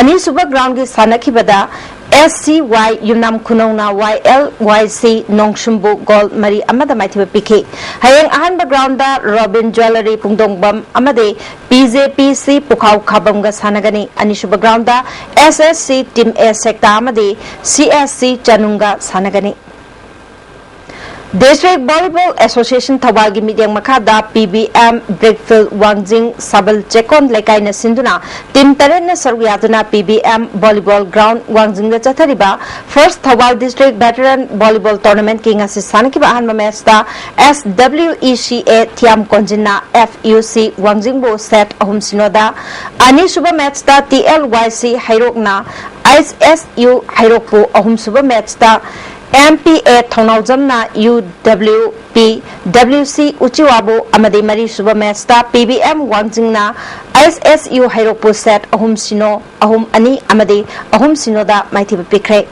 ꯑꯅꯤꯁꯨꯕ ꯒ꯭ꯔꯥꯎꯟꯒꯤ ꯁꯥꯟꯅꯈꯤꯕꯗ ꯑꯦꯁ ꯁꯤ ꯋꯥꯏ ꯌꯨꯝꯅꯥꯝ ꯈꯨꯅꯧꯅ ꯋꯥꯏ ꯑꯦꯜ ꯋꯥꯏ ꯁꯤ ꯅꯣꯡꯁꯨꯝꯕꯨ ꯒꯣꯜ ꯃꯔꯤ ꯑꯃꯗ ꯃꯥꯏꯊꯤꯕ ꯄꯤꯈꯤ꯫ ꯍꯌꯦꯡ ꯑꯍꯥꯟꯕ ꯒ꯭ꯔꯥꯎꯟꯗ ꯔꯣꯕꯤꯟ ꯖ꯭ꯋꯦꯂꯔꯤ ꯄꯨꯡꯗꯣꯡꯕꯝ ꯑꯃꯗꯤ ꯄꯤ ꯖꯦ ꯄꯤ ꯁꯤ ꯄꯨꯈꯥꯎ ꯈꯥꯕꯝꯒ ꯁꯥꯟꯅꯒꯅꯤ꯫ ꯑꯅꯤꯁꯨꯕ ꯒ꯭ꯔꯥꯎꯟꯗ ꯑꯦꯁ ꯑꯦꯁ ꯁꯤ ꯇꯤꯝ ꯑꯦ ꯁꯦꯛꯇꯥ ꯑꯃꯗꯤ ꯁꯤ ꯑꯦꯁ ꯁꯤ ꯆꯅꯨꯡꯒ ꯁꯥꯟꯅꯒꯅꯤ꯫ District Volleyball Association ꯊꯧꯕꯥꯜꯒꯤ ꯃꯤꯠꯌꯦꯡ ꯃꯈꯥꯗ ꯄꯤ ꯕꯤ ꯑꯦꯝ ꯕ꯭ꯔꯤꯛꯐꯤꯜ ꯋꯥꯡꯖꯤꯡ ꯁꯕꯜ ꯆꯦꯛꯀꯣꯟ ꯂꯩꯀꯥꯏꯅ ꯁꯤꯟꯗꯨꯅ ꯇꯤꯝ ꯇꯔꯦꯠꯅ ꯁꯔꯨꯛ ꯌꯥꯗꯨꯅ P B M volleyball ground ꯋꯥꯡꯖꯤꯡꯗ ꯆꯠꯊꯔꯤꯕ ꯐꯥꯔꯁ ꯊꯧꯕꯥꯜ ꯗꯤꯁꯇ꯭ꯔꯤꯛ ꯚꯦꯇꯔꯟ ꯚꯣꯂꯤꯕꯣꯜ ꯇꯣꯔꯅꯥꯃꯦꯟꯠꯀꯤ ꯉꯁꯤ ꯁꯥꯟꯅꯈꯤꯕ ꯑꯍꯥꯟꯕ ꯃꯦꯠꯆꯇ ꯑꯦꯁ ꯗꯕ꯭ꯂꯤꯎ ꯏ ꯁꯤ ꯑꯦ ꯊꯤꯌꯥꯝ ꯀꯣꯟꯖꯤꯟꯅ ꯑꯦꯐ ꯌꯨ ꯁꯤ ꯋꯥꯡꯖꯤꯡꯕꯨ ꯁꯦꯠ ꯑꯍꯨꯝ ꯁꯤꯅꯣꯗ, ꯑꯅꯤꯁꯨꯕ ꯃꯦꯠꯆꯇ ꯇꯤ ꯑꯦꯜ ꯋꯥꯏ ꯁꯤ ꯍꯩꯔꯣꯛꯅ ꯑꯩꯆ ꯑꯦꯁ ꯌꯨ ꯍꯩꯔꯣꯛꯄꯨ, ꯑꯍꯨꯝꯁꯨꯕ ꯃꯦꯠꯆꯇ ꯑꯦꯝ ꯄꯤ ꯑꯦ ꯊꯧꯅꯥꯎꯖꯝꯅ ꯌꯨ ꯗꯕ꯭ꯂꯤꯎ ꯄꯤ ꯗꯕ꯭ꯂꯤꯎ ꯁꯤ ꯎꯆꯤꯋꯥꯕꯨ ꯑꯃꯗꯤ ꯃꯔꯤꯁꯨꯕ ꯃꯦꯠꯁꯇ ꯄꯤ ꯕꯤ ꯑꯦꯝ ꯋꯥꯡꯖꯤꯡꯅ ꯑꯦꯁ ꯑꯦꯁ ꯌꯨ ꯍꯩꯔꯣꯛꯄꯨ ꯁꯦꯠ ꯑꯍꯨꯝ ꯁꯤꯅꯣ, ꯑꯍꯨꯝ ꯑꯅꯤ ꯑꯃꯗꯤ ꯑꯍꯨꯝ ꯁꯤꯅꯣꯗ ꯃꯥꯏꯊꯤꯕ ꯄꯤꯈ꯭ꯔꯦ꯫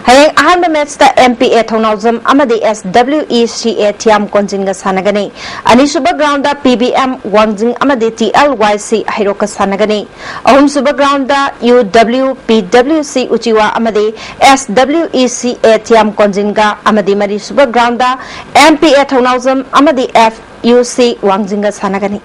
ꯍꯌꯦꯡ ꯑꯍꯥꯟꯕ ꯃꯦꯠꯁꯇ ꯑꯦꯝ ꯄꯤ ꯑꯦ ꯊꯧꯅꯥꯎꯖꯝ ꯑꯃꯗꯤ ꯑꯦꯁ ꯗꯕ꯭ꯂꯤꯎ ꯏ ꯁꯤ ꯑꯦ ꯊꯤꯌꯥꯝ ꯀꯣꯟꯖꯤꯟꯒ ꯁꯥꯟꯅꯒꯅꯤ꯫ ꯑꯅꯤꯁꯨꯕ ꯒ꯭ꯔꯥꯎꯟꯗ ꯄꯤ ꯕꯤ ꯑꯦꯝ ꯋꯥꯡꯖꯤꯡ ꯑꯃꯗꯤ ꯇꯤ ꯑꯦꯜ ꯋꯥꯏ ꯁꯤ ꯍꯩꯔꯣꯛꯀ ꯁꯥꯟꯅꯒꯅꯤ꯫ ꯑꯍꯨꯝꯁꯨꯕ ꯒ꯭ꯔꯥꯎꯟꯗ ꯌꯨ ꯗꯕ꯭ꯂꯤꯎ ꯄꯤ ꯗꯕ꯭ꯂꯤꯎ ꯁꯤ ꯎꯆꯤꯋꯥ ꯑꯃꯗꯤ ꯑꯦꯁ ꯗꯕ꯭ꯂꯤꯎ ꯏ ꯁꯤ ꯑꯦ ꯊꯤꯌꯥꯝ ꯀꯣꯟꯖꯤꯟꯒ ꯑꯃꯗꯤ ꯃꯔꯤꯁꯨꯕ ꯒ꯭ꯔꯥꯎꯟꯗ ꯑꯦꯝ ꯄꯤ ꯑꯦ ꯊꯧꯅꯥꯎꯖꯝ ꯑꯃꯗꯤ ꯑꯦꯐ ꯌꯨ ꯁꯤ ꯋꯥꯡꯖꯤꯡꯒ ꯁꯥꯟꯅꯒꯅꯤ꯫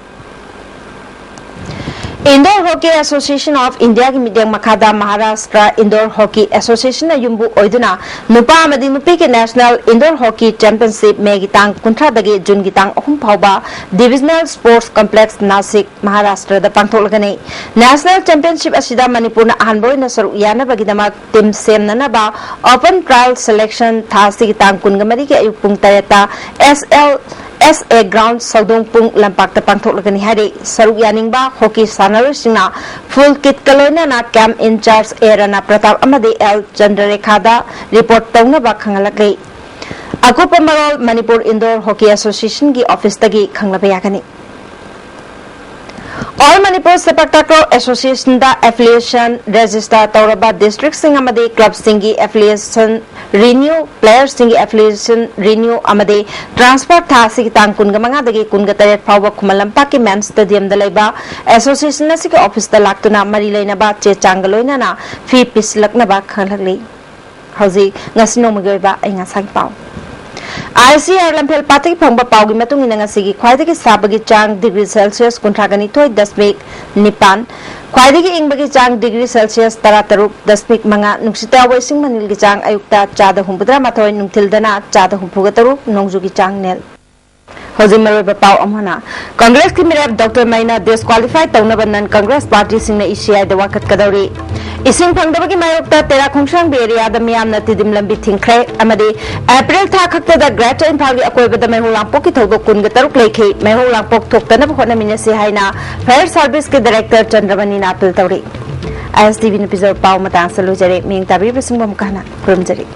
Indoor Hockey Association of Indiaꯒꯤ ꯃꯤꯠꯌꯦꯡ ꯃꯈꯥꯗ ꯃꯍꯥꯔꯥꯁꯇ꯭ꯔ ꯏꯟꯗꯣꯔ ꯍꯣꯀꯤ ꯑꯦꯁꯣꯁꯤꯌꯦꯁꯟꯅ ꯌꯨꯝꯕꯨ ꯑꯣꯏꯗꯨꯅ ꯅꯨꯄꯥ ꯑꯃꯗꯤ ꯅꯨꯄꯤꯒꯤ ꯅꯦꯁꯅꯦꯜ ꯏꯟꯗꯣꯔ ꯍꯣꯀꯤ ꯆꯦꯝꯄꯤꯌꯟꯁꯤꯞ ꯃꯦꯒꯤ ꯇꯥꯡ ꯀꯨꯟꯊ꯭ꯔꯥꯗꯒꯤ ꯖꯨꯟꯒꯤ ꯇꯥꯡ ꯑꯍꯨꯝ ꯐꯥꯎꯕ ꯗꯤꯕꯤꯖꯅꯦꯜ ꯁ꯭ꯄꯣꯔꯠꯁ ꯀꯝꯄ꯭ꯂꯦꯛꯁ ꯅꯥꯁꯤꯛ, ꯃꯍꯥꯔꯥꯁꯇ꯭ꯔꯗ ꯄꯥꯡꯊꯣꯛꯂꯒꯅꯤ꯫ ꯅꯦꯁꯅꯦꯜ ꯆꯦꯝꯄꯤꯌꯟꯁꯤꯞ ꯑꯁꯤꯗ ꯃꯅꯤꯄꯨꯔꯅ ꯑꯍꯥꯟꯕ ꯑꯣꯏꯅ ꯁꯔꯨꯛ ꯌꯥꯅꯕꯒꯤꯗꯃꯛ ꯇꯤꯝ ꯁꯦꯝꯅꯅꯕ ꯑꯣꯄꯟ ꯇ꯭ꯔꯥꯌꯜ ꯁꯦꯂꯦꯛꯁꯟ ꯊꯥ ꯑꯁꯤꯒꯤ ꯇꯥꯡ ꯀꯨꯟꯒ ꯃꯔꯤꯒꯤ ꯑꯌꯨꯛ ꯄꯨꯡ ꯇꯔꯦꯠꯇ ꯑꯦꯁ ꯑꯦꯜ ꯑꯦꯁ ꯑꯦ ꯒ꯭ꯔꯥꯎꯟ ꯁꯧꯗꯣꯡ ꯄꯨꯡ ꯂꯝꯄꯥꯛꯇ ꯄꯥꯡꯊꯣꯛꯂꯒꯅꯤ ꯍꯥꯏꯔꯤ꯫ ꯁꯔꯨꯛ ꯌꯥꯅꯤꯡꯕ ꯍꯣꯀꯤ ꯁꯥꯟꯅꯔꯣꯏꯁꯤꯡꯅ ꯐꯨꯜ ꯀꯤꯠꯀ ꯂꯣꯏꯅꯅ ꯀꯦꯝꯞ ꯏꯟꯆꯥꯔꯖ ꯑꯦ ꯔꯅꯥ ꯄ꯭ꯔꯇꯥꯞ ꯑꯃꯗꯤ ꯑꯦꯜ ꯆꯟꯗ꯭ꯔꯔꯦꯈꯥꯗ ꯔꯤꯄꯣꯔꯠ ꯇꯧꯅꯕ ꯈꯪꯍꯜꯂꯛꯂꯤ꯫ ꯑꯀꯨꯞꯄ ꯃꯔꯣꯜ ꯃꯅꯤꯄꯨꯔ ꯏꯟꯗꯣꯔ ꯍꯣꯀꯤ ꯑꯦꯁꯣꯁꯤꯌꯦꯁꯟꯒꯤ ꯑꯣꯐꯤꯁꯇꯒꯤ ꯈꯪꯂꯕ ꯌꯥꯒꯅꯤ꯫ All Manipur sepak takraw ꯑꯦꯁꯣꯁꯤꯌꯦꯁꯟꯗ ꯑꯦꯐꯤꯂꯤꯌꯦꯁꯟ register ꯇꯧꯔꯕ ꯗꯤꯁꯇ꯭ꯔꯤꯛꯁꯤꯡ ꯑꯃꯗꯤ ꯀ꯭ꯂꯕꯁꯤꯡꯒꯤ ꯑꯦꯐꯤꯂꯤꯌꯦꯁꯟ ꯔꯤꯅ꯭ꯌꯨ, ꯄ꯭ꯂꯦꯌꯔꯁꯤꯡꯒꯤ ꯑꯦꯐꯤꯂꯤꯌꯦꯁꯟ ꯔꯤꯅ꯭ꯌꯨ ꯑꯃꯗꯤ ꯇ꯭ꯔꯥꯟꯁꯐꯔ ꯊꯥ ꯑꯁꯤꯒꯤ ꯇꯥꯡ ꯀꯨꯟꯒ ꯃꯉꯥꯗꯒꯤ ꯀꯨꯟꯒ ꯇꯔꯦꯠ ꯐꯥꯎꯕ ꯈꯨꯃꯟ ꯂꯝꯄꯥꯛꯀꯤ ꯃꯦꯟ ꯁ꯭ꯇꯦꯗꯤꯌꯝꯗ ꯂꯩꯕ ꯑꯦꯁꯣꯁꯤꯌꯦꯁꯟ ꯑꯁꯤꯒꯤ ꯑꯣꯐꯤꯁꯇ ꯂꯥꯛꯇꯨꯅ ꯃꯔꯤ ꯂꯩꯅꯕ ꯆꯦ ꯆꯥꯡꯒ ꯂꯣꯏꯅꯅ ꯐꯤ ꯄꯤꯁꯤꯜꯂꯛꯅꯕ ꯈꯪꯍꯜꯂꯤ꯫ ꯍꯧꯖꯤꯛ ꯉꯁꯤ ꯅꯣꯡꯃꯒꯤ ꯑꯣꯏꯕ ꯑꯏꯪ ꯑꯁꯥꯒꯤ ꯄꯥꯎ꯫ ꯑꯥꯏ ꯑꯦꯁ ꯁꯤ ꯑꯥꯔ ꯂꯝꯐꯦꯜ ꯄꯥꯠꯇꯒꯤ ꯐꯪꯕ ꯄꯥꯎꯒꯤ ꯃꯇꯨꯡ ꯏꯟꯅ ꯉꯁꯤꯒꯤ ꯈ꯭ꯋꯥꯏꯗꯒꯤ ꯁꯥꯕꯒꯤ ꯆꯥꯡ ꯗꯤꯒ꯭ꯔꯤ ꯁꯦꯜꯁꯤꯌꯁ ꯀꯨꯟꯊ꯭ꯔꯥꯒ ꯅꯤꯊꯣꯏ ꯗꯁꯃꯤꯛ ꯅꯤꯄꯥꯟ, ꯈ꯭ꯋꯥꯏꯗꯒꯤ ꯏꯪꯕꯒꯤ ꯆꯥꯡ ꯗꯤꯒ꯭ꯔꯤ ꯁꯦꯜꯁꯤꯌꯁ ꯇꯔꯥꯇꯔꯨꯛ ꯗꯁꯃꯤꯛ ꯃꯉꯥ, ꯅꯨꯡꯁꯤꯠꯇ ꯌꯥꯎꯕ ꯏꯁꯤꯡ ꯃꯅꯤꯜꯒꯤ ꯆꯥꯡ ꯑꯌꯨꯛꯇ ꯆꯥꯗ ꯍꯨꯝꯐꯨꯇꯔꯥ ꯃꯥꯊꯣꯏ, ꯅꯨꯡꯊꯤꯜꯗꯅ ꯆꯥꯗ ꯍꯨꯝꯐꯨꯒ ꯇꯔꯨꯛ, ꯅꯣꯡꯖꯨꯒꯤ ꯆꯥꯡ ꯅꯦꯜ꯫ ꯍꯧꯖꯤꯛ ꯃꯔꯨꯑꯣꯏꯕ ꯄꯥꯎ ꯑꯃꯅ, ꯀꯪꯒ꯭ꯔꯦꯁꯀꯤ ꯃꯤꯔꯦꯞ ꯗꯣꯛꯇꯔ ꯃꯩꯅꯥ ꯗꯤꯁꯀ꯭ꯋꯥꯂꯤꯐꯥꯏ ꯇꯧꯅꯕ ꯅꯟ ꯀꯪꯒ꯭ꯔꯦꯁ ꯄꯥꯔꯇꯤꯁꯤꯡꯅ ꯏ ꯁꯤ ꯑꯥꯏꯗ ꯋꯥꯀꯠꯀꯗꯧꯔꯤ꯫ ꯏꯁꯤꯡ ꯐꯪꯗꯕꯒꯤ ꯃꯥꯌꯣꯛꯇ ꯇꯦꯔꯥ ꯈꯣꯡꯁꯥꯡꯕꯤ ꯑꯦꯔꯤꯌꯥꯗ ꯃꯤꯌꯥꯝꯅ ꯇꯤꯗꯤꯝ ꯂꯝꯕꯤ ꯊꯤꯡꯈ꯭ꯔꯦ ꯑꯃꯗꯤ ꯑꯦꯄ꯭ꯔꯤꯜ ꯊꯥ ꯈꯛꯇꯗ ꯒ꯭ꯔꯦꯇꯔ ꯏꯝꯐꯥꯜꯒꯤ ꯑꯀꯣꯏꯕꯗ ꯃꯩꯍꯧ ꯂꯥꯡꯄꯣꯛꯀꯤ ꯊꯧꯗꯣꯛ ꯀꯨꯟꯒ ꯇꯔꯨꯛ ꯂꯩꯈꯤ꯫ ꯃꯩꯍꯧ ꯂꯥꯡꯄꯣꯛ ꯊꯣꯛꯇꯅꯕ ꯍꯣꯠꯅꯃꯤꯟꯅꯁꯤ ꯍꯥꯏꯅ ꯐꯥꯌꯔ ꯁꯥꯔꯚꯤꯁꯀꯤ ꯗꯥꯏꯔꯦꯛꯇꯔ ꯆꯟꯗ꯭ꯔꯃꯅꯤꯅ ꯑꯄꯤꯜ ꯇꯧꯔꯤ꯫ ꯑꯥꯏ ꯑꯦꯁ ꯇꯤ ꯚꯤꯅ ꯄꯤꯖꯕ ꯄꯥꯎ ꯃꯇꯥꯡ ꯑꯁꯤꯗ ꯂꯣꯏꯖꯔꯦ꯫ ꯃꯤꯠꯌꯦꯡ ꯇꯥꯕꯤꯔꯤꯕꯁꯤꯡꯕꯨ ꯑꯃꯨꯛꯀ ꯍꯟꯅ ꯈꯨꯔꯨꯝꯖꯔꯤ꯫